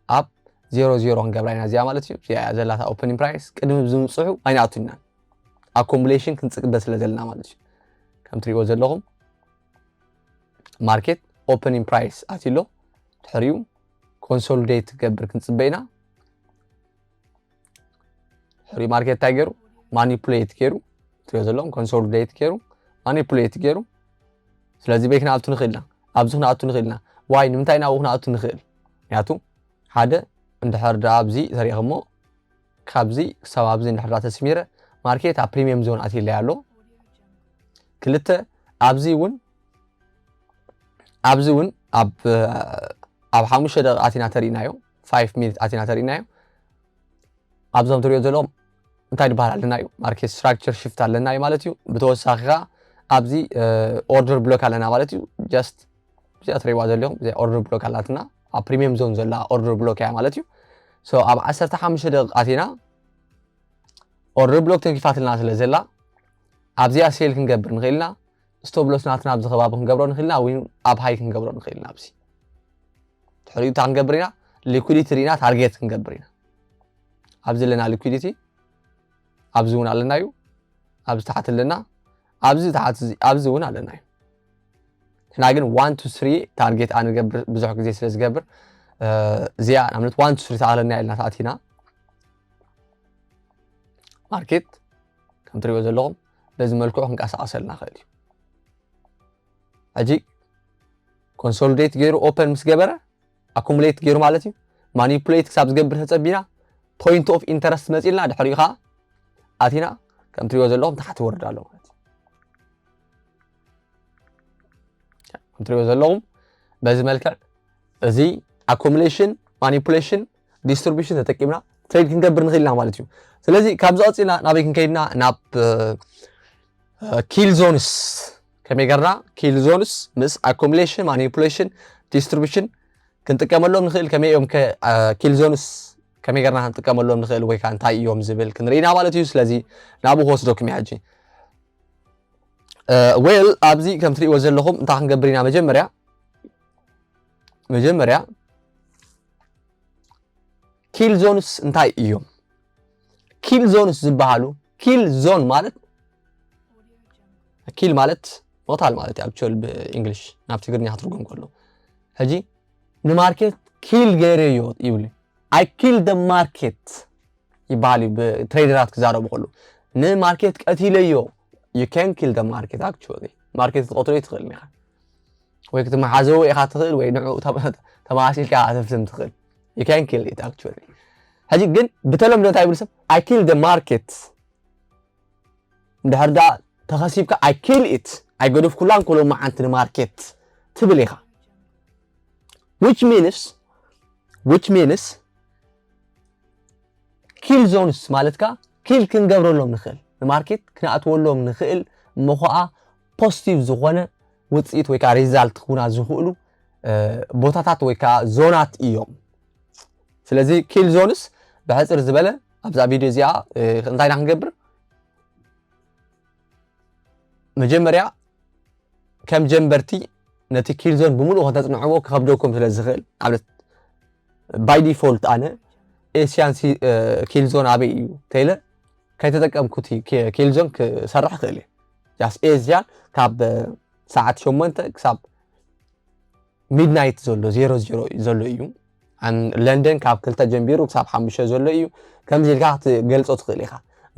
ኣብ ዜሮ ዜሮ ክንገብራ ኢና እዚኣ ማለት እዩ። እዚኣ እያ ዘላታ ኦፐኒንግ ፕራይስ። ቅድሚ ዝምፅሑ ኣይንኣቱን ኢና። ኣኮሙሌሽን ክንፅበ ስለ ዘለና ማለት እዩ። ከም ትሪእዎ ዘለኹም ማርኬት ኦፐኒንግ ፕራይስ ኣትዩ ኣሎ። ድሕሪኡ ኮንሶሊዴት ክገብር ክንፅበ ኢና። ድሕሪኡ ማርኬት እንታይ ገይሩ? ማኒፑሌት ገይሩ። ትሪኦ ዘለኹም ኮንሶሊዴት ገይሩ፣ ማኒፑሌት ገይሩ። ስለዚ በይ ክንኣቱ ንኽእል ኢና፣ ኣብዚ ክንኣቱ ንኽእል ኢና። ዋይ ንምንታይ ናብኡ ክንኣቱ ንኽእል? ምክንያቱ ሓደ እንድሕር ደኣ ኣብዚ ተሪእኹሞ ካብዚ ክሳብ ኣብዚ እንድሕር ደኣ ተስሚረ ማርኬት ኣብ ፕሪሚየም ዞን ኣትይለይ ኣሎ። ክልተ ኣብዚ እውን ኣብዚ እውን ኣብ ኣብ ሓሙሽተ ደቂቕ ኣቲና ተሪእናዮ፣ ፋይቭ ሚኒት ኣቲና ተሪእናዮ። ኣብዞም ትሪኦ ዘለኹም እንታይ ዝበሃል ኣለና እዩ? ማርኬት ስትራክቸር ሽፍት ኣለና እዩ ማለት እዩ። ብተወሳኺ ከዓ ኣብዚ ኦርደር ብሎክ ኣለና ማለት እዩ። ጀስት እዚኣ ትሪእዋ ዘለኹም እዚኣ ኦርደር ብሎክ ኣላትና፣ ኣብ ፕሪሚየም ዞን ዘላ ኦርደር ብሎክ እያ ማለት እዩ። ሶ ኣብ 15 ደቂቕ ኣቲና ኦርደር ብሎክ ተንኪፋትልና ስለ ዘላ ኣብዚኣ ሴል ክንገብር ንኽእል ኢና። ስቶፕ ሎስ ናትና ኣብዚ ከባቢ ክንገብሮ ንኽእል ኢና፣ ወይ ኣብ ሃይ ክንገብሮ ንኽእል ኢና። ኣብዚ ድሕሪኡ እንታይ ክንገብር ኢና? ሊኩዲቲ ርኢና ታርጌት ክንገብር ኢና። ኣብዚ ኣለና ሊኩዲቲ፣ ኣብዚ እውን ኣለና እዩ፣ ኣብዚ ታሕቲ ኣለና፣ ኣብዚ ታሕቲ እዚ- ኣብዚ እውን ኣለና እዩ። ንሕና ግን ዋን ቱ ስሪ ታርጌት ኣንገብር ብዙሕ ግዜ ስለ ዝገብር እ፣ እዚኣ ንኣብነት ዋን ቱ ስሪ ተኣለና ኢልና ተኣቲና ማርኬት ከም ትሪእዎ ዘለኹም በዚ መልክዑ ክንቀሳቐሰልና ይኽእል እዩ። ሕጂ ኮንሶሊዴት ገይሩ ኦፐን ምስ ገበረ ኣኩሙሌት ገይሩ ማለት እዩ። ማኒፑሌት ክሳብ ዝገብር ተጸቢና ፖይንት ኦፍ ኢንተረስት መጺልና ድሕሪኡ ከዓ ኣቲና ከም ትሪእዎ ዘለኹም ታሕቲ ወርድ ኣሎ ማለት እዩ። ከም ትሪእዎ ዘለኹም በዚ መልክዕ እዚ ኣኩሙሌሽን ማኒፑሌሽን ዲስትሪቢሽን ተጠቂምና ትሬድ ክንገብር ንኽእል ኢና ማለት እዩ። ስለዚ ካብዚ ቀፂልና ናበይ ክንከይድና ናብ ኪል ዞንስ ከመይ ገርና ኪል ዞንስ ምስ ኣኮሚሌሽን ማኒፑሌሽን ዲስትሪቢሽን ክንጥቀመሎም ንኽእል ከመይ እዮም ኪል ዞንስ ከመይ ገርና ክንጥቀመሎም ንኽእል ወይ ከዓ እንታይ እዮም ዝብል ክንርኢና ማለት እዩ። ስለዚ ናብኡ ክወስደኩም እየ ሕጂ። ዌል ኣብዚ ከም ትሪእዎ ዘለኹም እንታይ ክንገብር ኢና መጀመርያ መጀመርያ ኪል ዞንስ እንታይ እዮም? ኪል ዞንስ ዝበሃሉ ኪል ዞን ማለት ኪል ማለት ሞታል ማለት እዩ። ኣክቹዋል ብእንግሊሽ ናብ ትግርኛ ክትርጉም ከሎ ሕጂ ንማርኬት ኪል ገይረዮ ይብል። I kill the market ይበሃል እዩ ብትሬደራት ክዛረቡ ከሉ ንማርኬት ቀቲለዮ። You can kill the market actually ማርኬት ክትቀትሎ ትኽእል ኢኻ ወይ ክትመሓዘዎ ኢኻ ትኽእል ወይ ንዑ ተማሲልካ ክትፍትም ትኽእል። You can kill it actually ሕጂ ግን ብተለምዶ እንታይ ይብል ሰብ I kill the market እንድሕር ዳ ተኸሲብካ I kill it ኣይገደፍኩላን ኩሎም መዓንቲ ንማርኬት ትብል ኢኻ። Which means which means ኪል ዞንስ ማለትካ ኪል ክንገብረሎም ንኽእል ንማርኬት ክነእትወሎም ንኽእል እሞ ከዓ ፖዚቲቭ ዝኾነ ውፅኢት ወይ ከዓ ሪዛልት ክኹና ዝኽእሉ ቦታታት ወይ ከዓ ዞናት እዮም። ስለዚ ኪል ዞንስ ብሕፅር ዝበለ ኣብዛ ቪድዮ እዚኣ እንታይ ኢና ክንገብር መጀመርያ ከም ጀንበርቲ ነቲ ኪል ዞን ብምሉእ ከተፅንዕዎ ክኸብደኩም ስለ ዝኽእል ኣብነት ባይ ዲፎልት ኣነ ኤስያን ኪል ዞን ኣበይ እዩ ተይለ ከይተጠቀምኩ ኪል ዞን ክሰርሕ ክእል እየ። ጃስት ኤስያን ካብ ሰዓት ሸሞንተ ክሳብ ሚድናይት ዘሎ ዜሮ ዜሮ ዘሎ እዩ። ለንደን ካብ ክልተ ጀንቢሩ ክሳብ ሓሙሽተ ዘሎ እዩ። ከምዚ ኢልካ ክትገልፆ ትኽእል ኢኻ።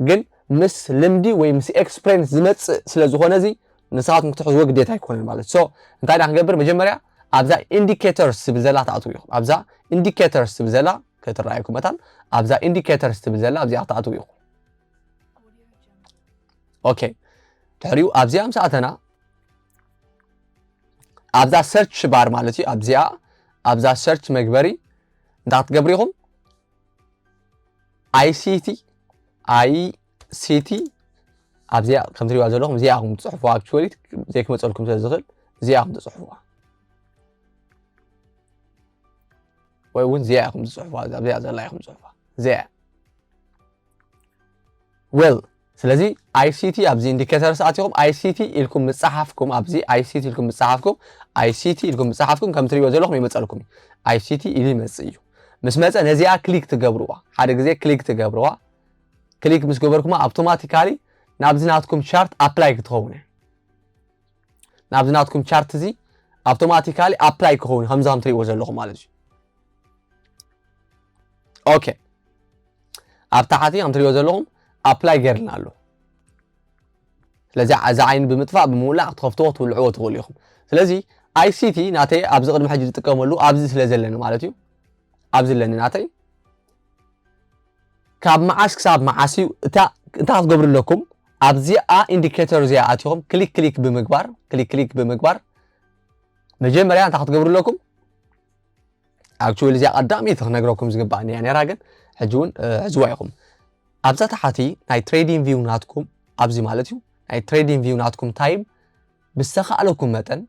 ግን ምስ ልምዲ ወይ ምስ ኤክስፕሬንስ ዝመፅእ ስለ ዝኾነ እዚ ንስኻትኩም ክትሕዝዎ ግዴታ ኣይኮነን ማለት። ሶ እንታይ ኢና ክንገብር መጀመርያ ኣብዛ ኢንዲኬተርስ ትብል ዘላ ትኣትዉ ኢኹም። ኣብዛ ኢንዲኬተርስ ትብል ዘላ ክትረኣየኩም መታን ኣብዛ ኢንዲኬተርስ ትብል ዘላ ኣብዚኣ ክትኣትዉ ኢኹም። ኦኬ ድሕሪኡ ኣብዚኣ ምስ ኣተና ኣብዛ ሰርች ባር ማለት እዩ ኣብዚኣ ኣብዛ ሰርች መግበሪ እንታይ ክትገብሩ ኢኹም ኣይሲቲ ኣይሲቲ ኣብዚኣ ከም ትሪዋ ዘለኹም እዚኣ ኹም ትፅሕፉዋ ኣክቹዋሊ ዘይክመፀልኩም ስለ ዝኽእል እዚኣ ኹም ትፅሕፉዋ ወይ እውን እዚኣ ኢኹም ትፅሕፉዋ ኣብዚኣ ዘላ ኢኹም ትፅሕፉዋ እዚኣ well ስለዚ ኣይሲቲ ኣብዚ ኢንዲኬተርስ ኣቲኹም ኣይሲቲ ኢልኩም ምፅሓፍኩም ኣብዚ ኣይሲቲ ኢልኩም ምፅሓፍኩም ኣይሲቲ ኢልኩም ምፅሓፍኩም ከም ትሪእዎ ዘለኹም ይመፀልኩም እዩ። ኣይሲቲ ኢሉ ይመፅእ እዩ። ምስ መፀ ነዚኣ ክሊክ ትገብርዋ ሓደ ግዜ ክሊክ ትገብርዋ። ክሊክ ምስ ገበርኩማ ኣውቶማቲካሊ ናብዚ ናትኩም ቻርት ኣፕላይ ክትኸውን እያ። ናብዚ ናትኩም ቻርት እዚ ኣውቶማቲካሊ ኣፕላይ ክኸውን ከምዚ ከም ትሪእዎ ዘለኹም ማለት እዩ። ኦኬ ኣብ ታሕቲ ከም ትሪእዎ ዘለኹም ኣፕላይ ገይርልና ኣሎ። ስለዚ እዚ ዓይኒ ብምጥፋእ ብምውላዕ ክትኸፍትዎ ክትውልዕዎ ትኽእሉ ኢኹም። ስለዚ ኣይሲቲ ናተይ ኣብዚ ቅድሚ ሕጂ ዝጥቀመሉ ኣብዚ ስለ ዘለኒ ማለት እዩ። ኣብዚ ኣለኒ ናተይ ካብ መዓስ ክሳብ መዓስ እዩ እታ እንታይ ክትገብሩ ኣለኩም ኣብዚኣ ኢንዲኬተር እዚኣ ኣቲኹም ክሊክ ክሊክ ብምግባር ክሊክ ክሊክ ብምግባር መጀመርያ እንታይ ክትገብሩ ኣለኩም ኣክቹዋሊ እዚኣ ቀዳመይቲ ክነግረኩም ዝግባኣኒ እያ ነራ ግን ሕጂ እውን ሕዝዋ ኢኹም ኣብዛ ታሕቲ ናይ ትሬዲንግ ቪው ናትኩም ኣብዚ ማለት እዩ ናይ ትሬዲንግ ቪው ናትኩም ታይም ብዝተኻእለኩም መጠን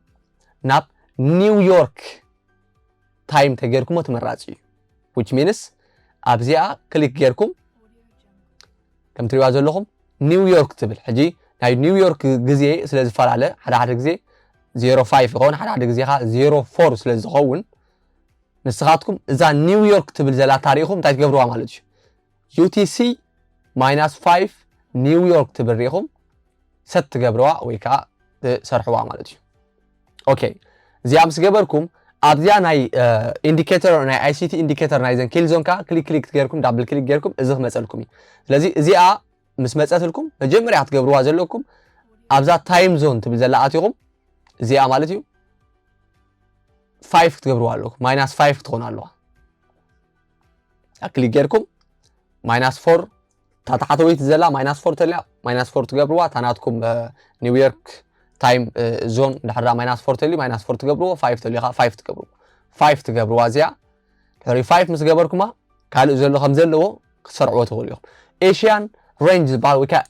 ናብ ኒውዮርክ ታይም ተገይርኩሞ ተመራፂ እዩ which means ኣብዚኣ ክሊክ ጌርኩም ከም ትሪዋ ዘለኹም ኒውዮርክ ትብል ሕጂ ናይ ኒውዮርክ ግዜ ስለ ዝፈላለ ሓደ ሓደ ግዜ ዜሮ ፋይቭ ይኸውን ሓደ ሓደ ግዜ ከዓ ዜሮ ፎር ስለ ዝኸውን ንስኻትኩም እዛ ኒውዮርክ ትብል ዘላ ታሪኹም እንታይ ትገብርዋ ማለት እዩ ዩቲሲ ማይናስ ፋይቭ ኒውዮርክ ትብል ሪኢኹም ሰት ትገብርዋ ወይ ከዓ ትሰርሕዋ ማለት እዩ ኦኬ እዚኣ ምስ ገበርኩም ኣብዚኣ ናይ ኢንዲኬተር ናይ ኣይሲቲ ኢንዲኬተር ናይ ዘን ኪል ዞን ከዓ ክሊክ ክሊክ ገርኩም ዳብል ክሊክ ገርኩም እዚ ክመፀልኩም እዩ ስለዚ እዚኣ ምስ መፀትልኩም መጀመርያ ክትገብርዋ ዘለኩም ኣብዛ ታይም ዞን ትብል ዘላ ኣቲኹም እዚኣ ማለት እዩ ፋይቭ ክትገብርዋ ኣለኩም ማይናስ ፋይቭ ክትኾኑ ኣለዋ ክሊክ ገርኩም ማይናስ ፎር እታ ታሕተወይቲ ዘላ ማይናስ ፎር ተልያ ማይናስ ፎር ትገብርዋ እታ ናትኩም ኒውዮርክ ታይም ዞን ድሕራ ማይናስ ፎር ተልዩ ማይናስ ፎር ትገብርዎ ፋይቭ ተልዩ ከዓ ፋይቭ ትገብርዎ ፋይቭ ትገብርዋ እዚኣ ድሕሪ ፋይቭ ምስ ገበርኩማ ካልእ ዘሎ ከም ዘለዎ ክትሰርዕዎ ትኽእሉ ኢኹም። ኤሽያን ሬንጅ ዝበሃል ወይ ከዓ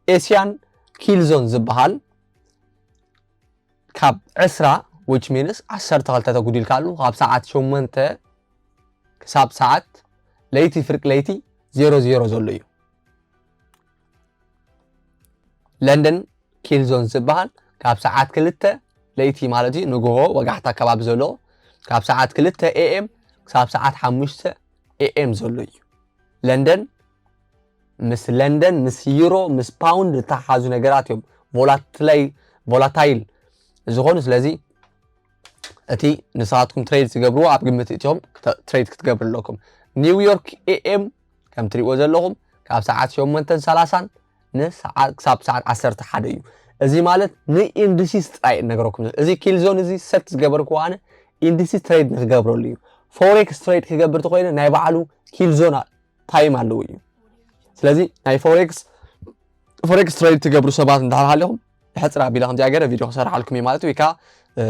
ኤሽያን ኪል ዞን ዝበሃል ካብ ዕስራ which means ዓሰርተ ክልተ ተጉዲልካሉ ካብ ሰዓት ሸሞንተ ክሳብ ሰዓት ለይቲ ፍርቂ ለይቲ ዜሮ ዜሮ ዘሎ እዩ። ለንደን ኪል ዞን ዝበሃል ካብ ሰዓት ክልተ ለይቲ ማለት እዩ ንግሆ ወጋሕታ ከባቢ ዘሎ ካብ ሰዓት ክልተ ኤኤም ክሳብ ሰዓት ሓሙሽተ ኤኤም ዘሎ እዩ። ለንደን ምስ ለንደን ምስ ዩሮ ምስ ፓውንድ ዝተሓሓዙ ነገራት እዮም ቮላትላይ ቮላታይል ዝኾኑ። ስለዚ እቲ ንስኻትኩም ትሬድ ትገብርዎ ኣብ ግምት እትዮም ትሬድ ክትገብሩ ኣለኩም። ኒውዮርክ ኤኤም ከም ትሪእዎ ዘለኹም ካብ ሰዓት ሸሞንተን ሰላሳን ንሰዓት ክሳብ ሰዓት ዓሰርተ ሓደ እዩ። እዚ ማለት ንኢንዲሲስ ጥራይ እነገረኩም። እዚ ኪል ዞን እዚ ሰት ዝገበርኩ ኣነ ኢንዲሲስ ትሬድ ንክገብረሉ እዩ። ፎሬክስ ትሬድ ክገብር ተኮይነ ናይ ባዕሉ ኪል ዞን ታይም ኣለዎ እዩ። ስለዚ ናይ ፎሬክስ ፎሬክስ ትሬድ ትገብሩ ሰባት እንድሕር ሃሊኹም ሕፅር ኣቢለ ከምዚኣ ገይረ ቪድዮ ክሰርሓልኩም እዩ ማለት እዩ። ወይ ከዓ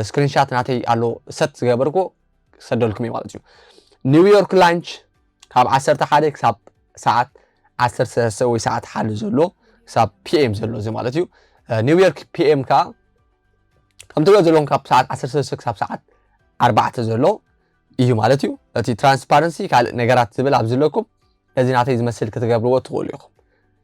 ስክሪንሻት ናተይ ኣሎ ሰት ዝገበርኩ ክሰደልኩም እዩ ማለት እዩ። ኒውዮርክ ላንች ካብ ዓሰርተ ሓደ ክሳብ ሰዓት ዓሰርተ ሰለስተ ወይ ሰዓት ሓደ ዘሎ ክሳብ ፒኤም ዘሎ እዚ ማለት እዩ። ኒውዮርክ ፒኤም ከዓ ከም ትሪኦ ዘለኹም ካብ ሰዓት ዓሰርተ ሰለስተ ክሳብ ሰዓት ኣርባዕተ ዘሎ እዩ ማለት እዩ። እቲ ትራንስፓረንሲ ካልእ ነገራት ዝብል ኣብ ዝለኩም ነዚ ናተይ ዝመስል ክትገብርዎ ትኽእሉ ኢኹም።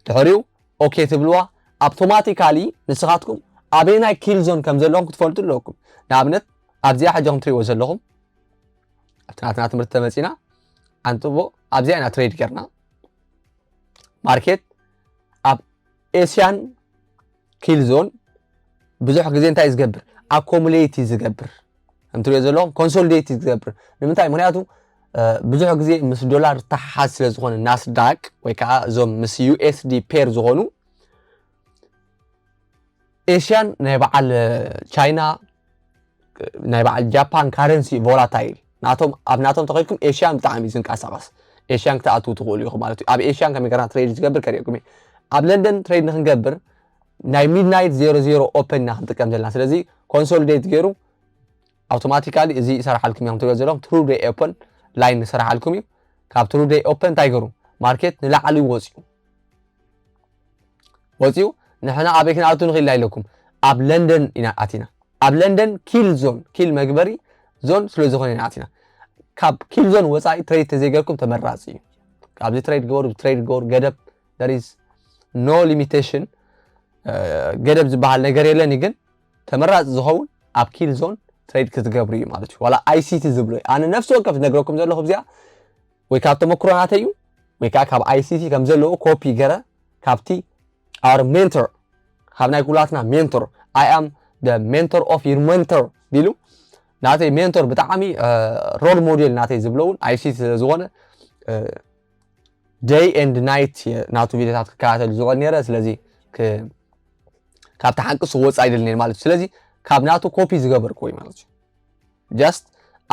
ድሕሪኡ ኦኬ ትብልዋ ኣውቶማቲካሊ ንስኻትኩም ኣበየናይ ኪል ዞን ከም ዘለኹም ክትፈልጡ ኣለኩም። ንኣብነት ኣብዚኣ ሕጂ ከም ትሪእዎ ዘለኹም ኣብቲ ናትና ትምህርቲ ተመፂና ኣንጥቦ ኣብዚኣ ኢና ትሬድ ጌርና ማርኬት ኣብ ኤስያን ኪል ዞን ብዙሕ ግዜ እንታይ እዩ ዝገብር ኣኮሙሌት እዩ ዝገብር ከምትሪኦ ዘለኹም ኮንሶሊዴት እዩ ዝገብር ንምንታይ ምክንያቱ ብዙሕ ግዜ ምስ ዶላር ተሓሓዝ ስለ ዝኾነ ናስዳቅ ወይ ከዓ እዞም ምስ ዩኤስዲ ፔር ዝኾኑ ኤሽያን ናይ በዓል ቻይና ናይ በዓል ጃፓን ካረንሲ ቮላታይል ናቶም ኣብ ናቶም ተኸልኩም ኤሽያን ብጣዕሚ እዩ ዝንቀሳቐስ ኤሽያን ክትኣትዉ ትኽእሉ ኢኹም ማለት እዩ ኣብ ኤሽያን ከመይ ገርና ትሬድ ዝገብር ከሪእኩም እየ ኣብ ለንደን ትሬድ ንክንገብር ናይ ሚድናይት ዜሮ ዜሮ ኦፐን ኢና ክንጥቀም ዘለና ስለዚ ኮንሶሊዴት ገይሩ ኣውቶማቲካሊ እዚ ይሰርሓልኩም እዮም ትሪኦ ዘለኹም ትሩ ደይ ኦፐን ላይን ይሰርሓልኩም እዩ ካብ ትሩ ደይ ኦፐን እንታይ ገሩ ማርኬት ንላዕሊ ወፅዩ ወፅዩ ንሕና ኣበይ ክንኣቱ ንኽእል ኢለኩም ኣብ ለንደን ኢና ኣቲና ኣብ ለንደን ኪል ዞን ኪል መግበሪ ዞን ስለ ዝኾነ ኢና ኣቲና ካብ ኪል ዞን ወፃኢ ትሬድ ተዘይገርኩም ተመራፂ እዩ ካብዚ ትሬድ ግበሩ ትሬድ ግበሩ ገደብ there is no limitation ገደብ ዝበሃል ነገር የለን ግን ተመራፂ ዝኸውን ኣብ ኪል ዞን ትሬድ ክትገብሩ እዩ ማለት እዩ ዋላ ኣይሲቲ ዝብሎ ኣነ ነፍሲ ወከፍ ዝነግረኩም ዘለኹ እዚኣ ወይ ካብ ተመክሮ ናተይ እዩ ወይ ከዓ ካብ ኣይሲቲ ከም ዘለዎ ኮፒ ገረ ካብቲ our mentor ካብ ናይ ኩላትና mentor I am the mentor of your mentor ቢሉ ናተይ mentor ብጣዕሚ role model ናተይ ዝብለውን ኣይሲቲ ስለ ዝኾነ day and night ናቱ ቪድዮታት ክከታተል ዝውዕል ነረ ስለዚ ካብቲ ሓቂ ስወፅ ኣይደልኔን ማለት እዩ ስለዚ ካብ ናቱ ኮፒ ዝገበርኩ ወይ ማለት እዩ just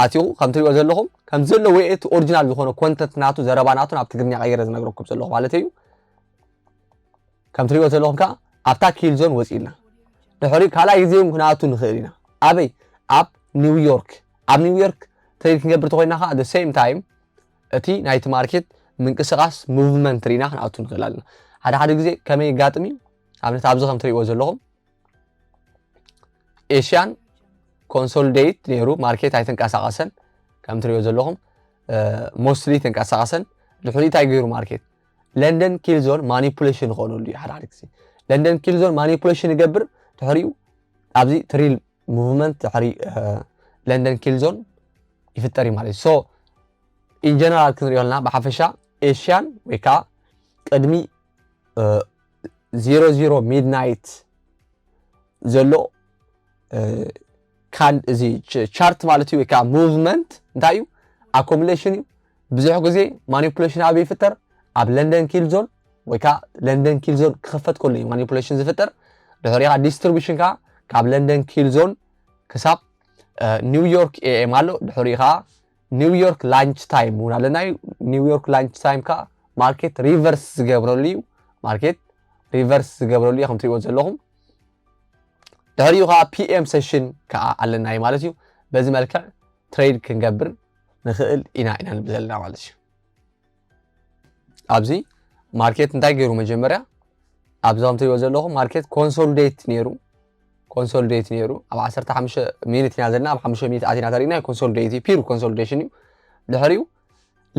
ኣትዩ ከም ትሪኦ ዘለኹም ከም ዘሎ ወይ እቲ ኦሪጂናል ዝኾነ ኮንተንት ናቱ ዘረባ ናቱ ናብ ትግርኛ ቀይረ ዝነግረኩም ዘለኹ ማለት እዩ ከም ትሪኦ ዘለኹም ከዓ ኣብታ ኪል ዞን ወፂእልና ድሕሪ ካልኣይ ግዜ እውን ክንኣቱ ንኽእል ኢና ኣበይ ኣብ ኒውዮርክ ኣብ ኒውዮርክ ትሬድ ክንገብር ተኮይና ከዓ the same time እቲ ናይቲ ማርኬት ምንቅስቃስ ሙቭመንት ሪና ክንኣቱ ንኽእል ኣለና ሓደ ሓደ ግዜ ከመይ ይጋጥም እዩ ኣብነት ኣብዚ ከም ትሪእዎ ዘለኹም ኤሽያን ኮንሶሊዴት ነይሩ ማርኬት ኣይተንቀሳቀሰን ከም ትሪኦ ዘለኹም ሞስትሊ ተንቀሳቀሰን ድሕሪ እንታይ ገይሩ ማርኬት ለንደን ኪል ዞን ማኒፑሌሽን ይኾነሉ እዩ ሓደ ሓደ ግዜ ለንደን ኪል ዞን ማኒፑሌሽን ይገብር ድሕሪኡ ኣብዚ ትሪል ሙቭመንት ድሕሪ ለንደን ኪል ዞን ይፍጠር እዩ ማለት እዩ so in general ክንሪኦ ኣለና ብሓፈሻ ኤሽያን ወይ ከዓ ቅድሚ ዜሮ ዜሮ ሚድናይት ዘሎ ካን እዚ ቻርት ማለት እዩ ወይ ከዓ ሙቭመንት እንታይ እዩ ኣኮሙሌሽን እዩ ብዙሕ ግዜ ማኒፑሌሽን ኣበይ ይፍጠር ኣብ ለንደን ኪል ዞን ወይ ከዓ ለንደን ኪል ዞን ክኽፈት ከሎ እዩ ማኒፑሌሽን ዝፍጠር ድሕሪኡ ከዓ ዲስትሪቢሽን ከዓ ካብ ለንደን ኪል ዞን ክሳብ ኒውዮርክ ኤኤም ኣሎ ድሕሪኡ ከዓ ኒውዮርክ ላንች ታይም እውን ኣለና እዩ ኒውዮርክ ላንች ታይም ከዓ ማርኬት ሪቨርስ ዝገብረሉ እዩ ማርኬት ሪቨርስ ዝገብረሉ እዩ ከም ትሪእዎ ዘለኹም ድሕሪኡ ከዓ ፒኤም ሴሽን ከዓ ኣለና እዩ ማለት እዩ በዚ መልክዕ ትሬድ ክንገብር ንኽእል ኢና ኢና ንብል ዘለና ማለት እዩ ኣብዚ ማርኬት እንታይ ገይሩ መጀመርያ ኣብዚ ከም ትሪእዎ ዘለኹም ማርኬት ኮንሶሊዴት ነይሩ ኮንሶሊዴት ነይሩ ኣብ ዓሰርተ ሓሙሽተ ሚኒት ኢና ዘለና ኣብ ሓሙሽተ ሚኒት ኣቲና ተሪእና ኮንሶሊዴት ፒር ኮንሶሊዴሽን እዩ ድሕሪኡ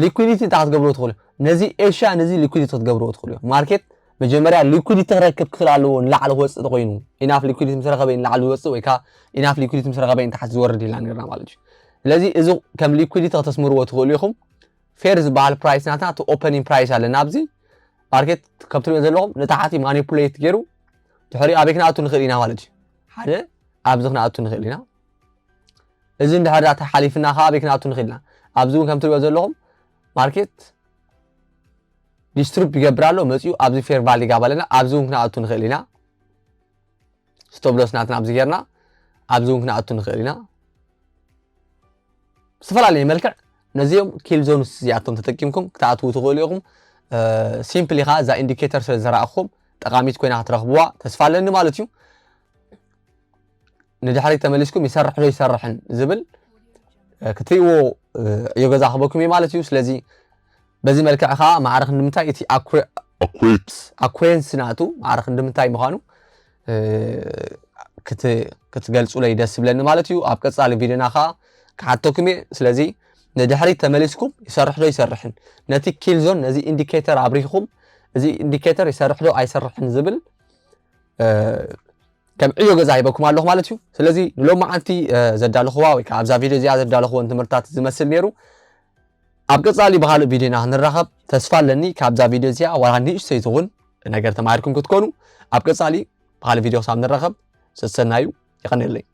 ሊኩዲቲ እንታይ ክትገብርዎ ትኽእሉ ነዚ ኤሽያ ነዚ ሊኩዲቲ ክትገብርዎ ትኽእሉ እዮም ማርኬት መጀመርያ ሊኩዲቲ ክረክብ ክኽእል ኣለዎ ንላዕሊ ክወፅእ ተኮይኑ ኢናፍ ሊኩዲቲ ምስ ረኸበ ንላዕሊ ዝወፅእ ወይ ከዓ ኢናፍ ሊኩዲቲ ምስ ረኸበ ንታሕቲ ዝወርድ ኢልና ነርና ማለት እዩ ስለዚ እዚ ከም ሊኩዲቲ ከተስምርዎ ትኽእሉ ኢኹም ፌር ዝበሃል ፕራይስ ናትና እቲ ኦፐኒንግ ፕራይስ ኣለና ኣብዚ ማርኬት ከም ትሪኦ ዘለኹም ንታሕቲ ማኒፑሌት ገይሩ ድሕሪ ኣበይ ክነኣቱ ንኽእል ኢና ማለት እዩ ሓደ ኣብዚ ክነኣቱ ንኽእል ኢና እዚ እንድሕር ዳታ ሓሊፍና ከዓ ኣበይ ክነኣቱ ንኽእል ኢና ኣብዚ እውን ከም ትሪኦ ዘለኹም ማርኬት ዲስትሩፕ ይገብር ኣሎ መፅኡ ኣብዚ ፌር ቫሊ ጋብ ኣለና ኣብዚ እውን ክነኣቱ ንኽእል ኢና ስቶፕ ሎስ ናትና ኣብዚ ጌርና ኣብዚ እውን ክነኣቱ ንኽእል ኢና ዝተፈላለየ መልክዕ ነዚኦም ኪል ዞንስ እዚኣቶም ተጠቂምኩም ክትኣትዉ ትኽእሉ ኢኹም ሲምፕሊ ከዓ እዛ ኢንዲኬተር ስለ ዘረኣኹም ጠቃሚት ኮይና ክትረኽብዋ ተስፋ ኣለኒ ማለት እዩ ንድሕሪት ተመሊስኩም ይሰርሕ ዶ ይሰርሕን ዝብል ክትሪእዎ ዕዮ ገዛ ክበኩም እዩ ማለት እዩ ስለዚ በዚ መልክዕ ከዓ ማዕረ ክንዲ ምንታይ እቲ ኣኩሬንስ ናቱ ማዕረ ክንዲ ምንታይ ምዃኑ ክትገልፁለይ ደስ ዝብለኒ ማለት እዩ ኣብ ቀፃሊ ቪድዮና ከዓ ክሓተኩም እየ ስለዚ ንድሕሪት ተመሊስኩም ይሰርሕ ዶ ይሰርሕን ነቲ ኪል ዞን ነዚ ኢንዲኬተር ኣብሪህኹም እዚ ኢንዲኬተር ይሰርሕ ዶ ኣይሰርሕን ዝብል ከም ዕዮ ገዛ ሂበኩም ኣለኹ ማለት እዩ ስለዚ ንሎማዓንቲ ዘዳለኽዋ ወይ ከዓ ኣብዛ ቪድዮ እዚኣ ዘዳለኽወን ትምህርትታት ዝመስል ነይሩ ኣብ ቀፃሊ ብካልእ ቪድዮና ክንራኸብ ተስፋ ኣለኒ ካብዛ ቪድዮ እዚኣ ዋላ ንእሽተይ ትኹን ነገር ተማሂርኩም ክትኮኑ ኣብ ቀፃሊ ብካልእ ቪድዮ ክሳብ ንራኸብ ሰሰናዩ ይቐንየለይ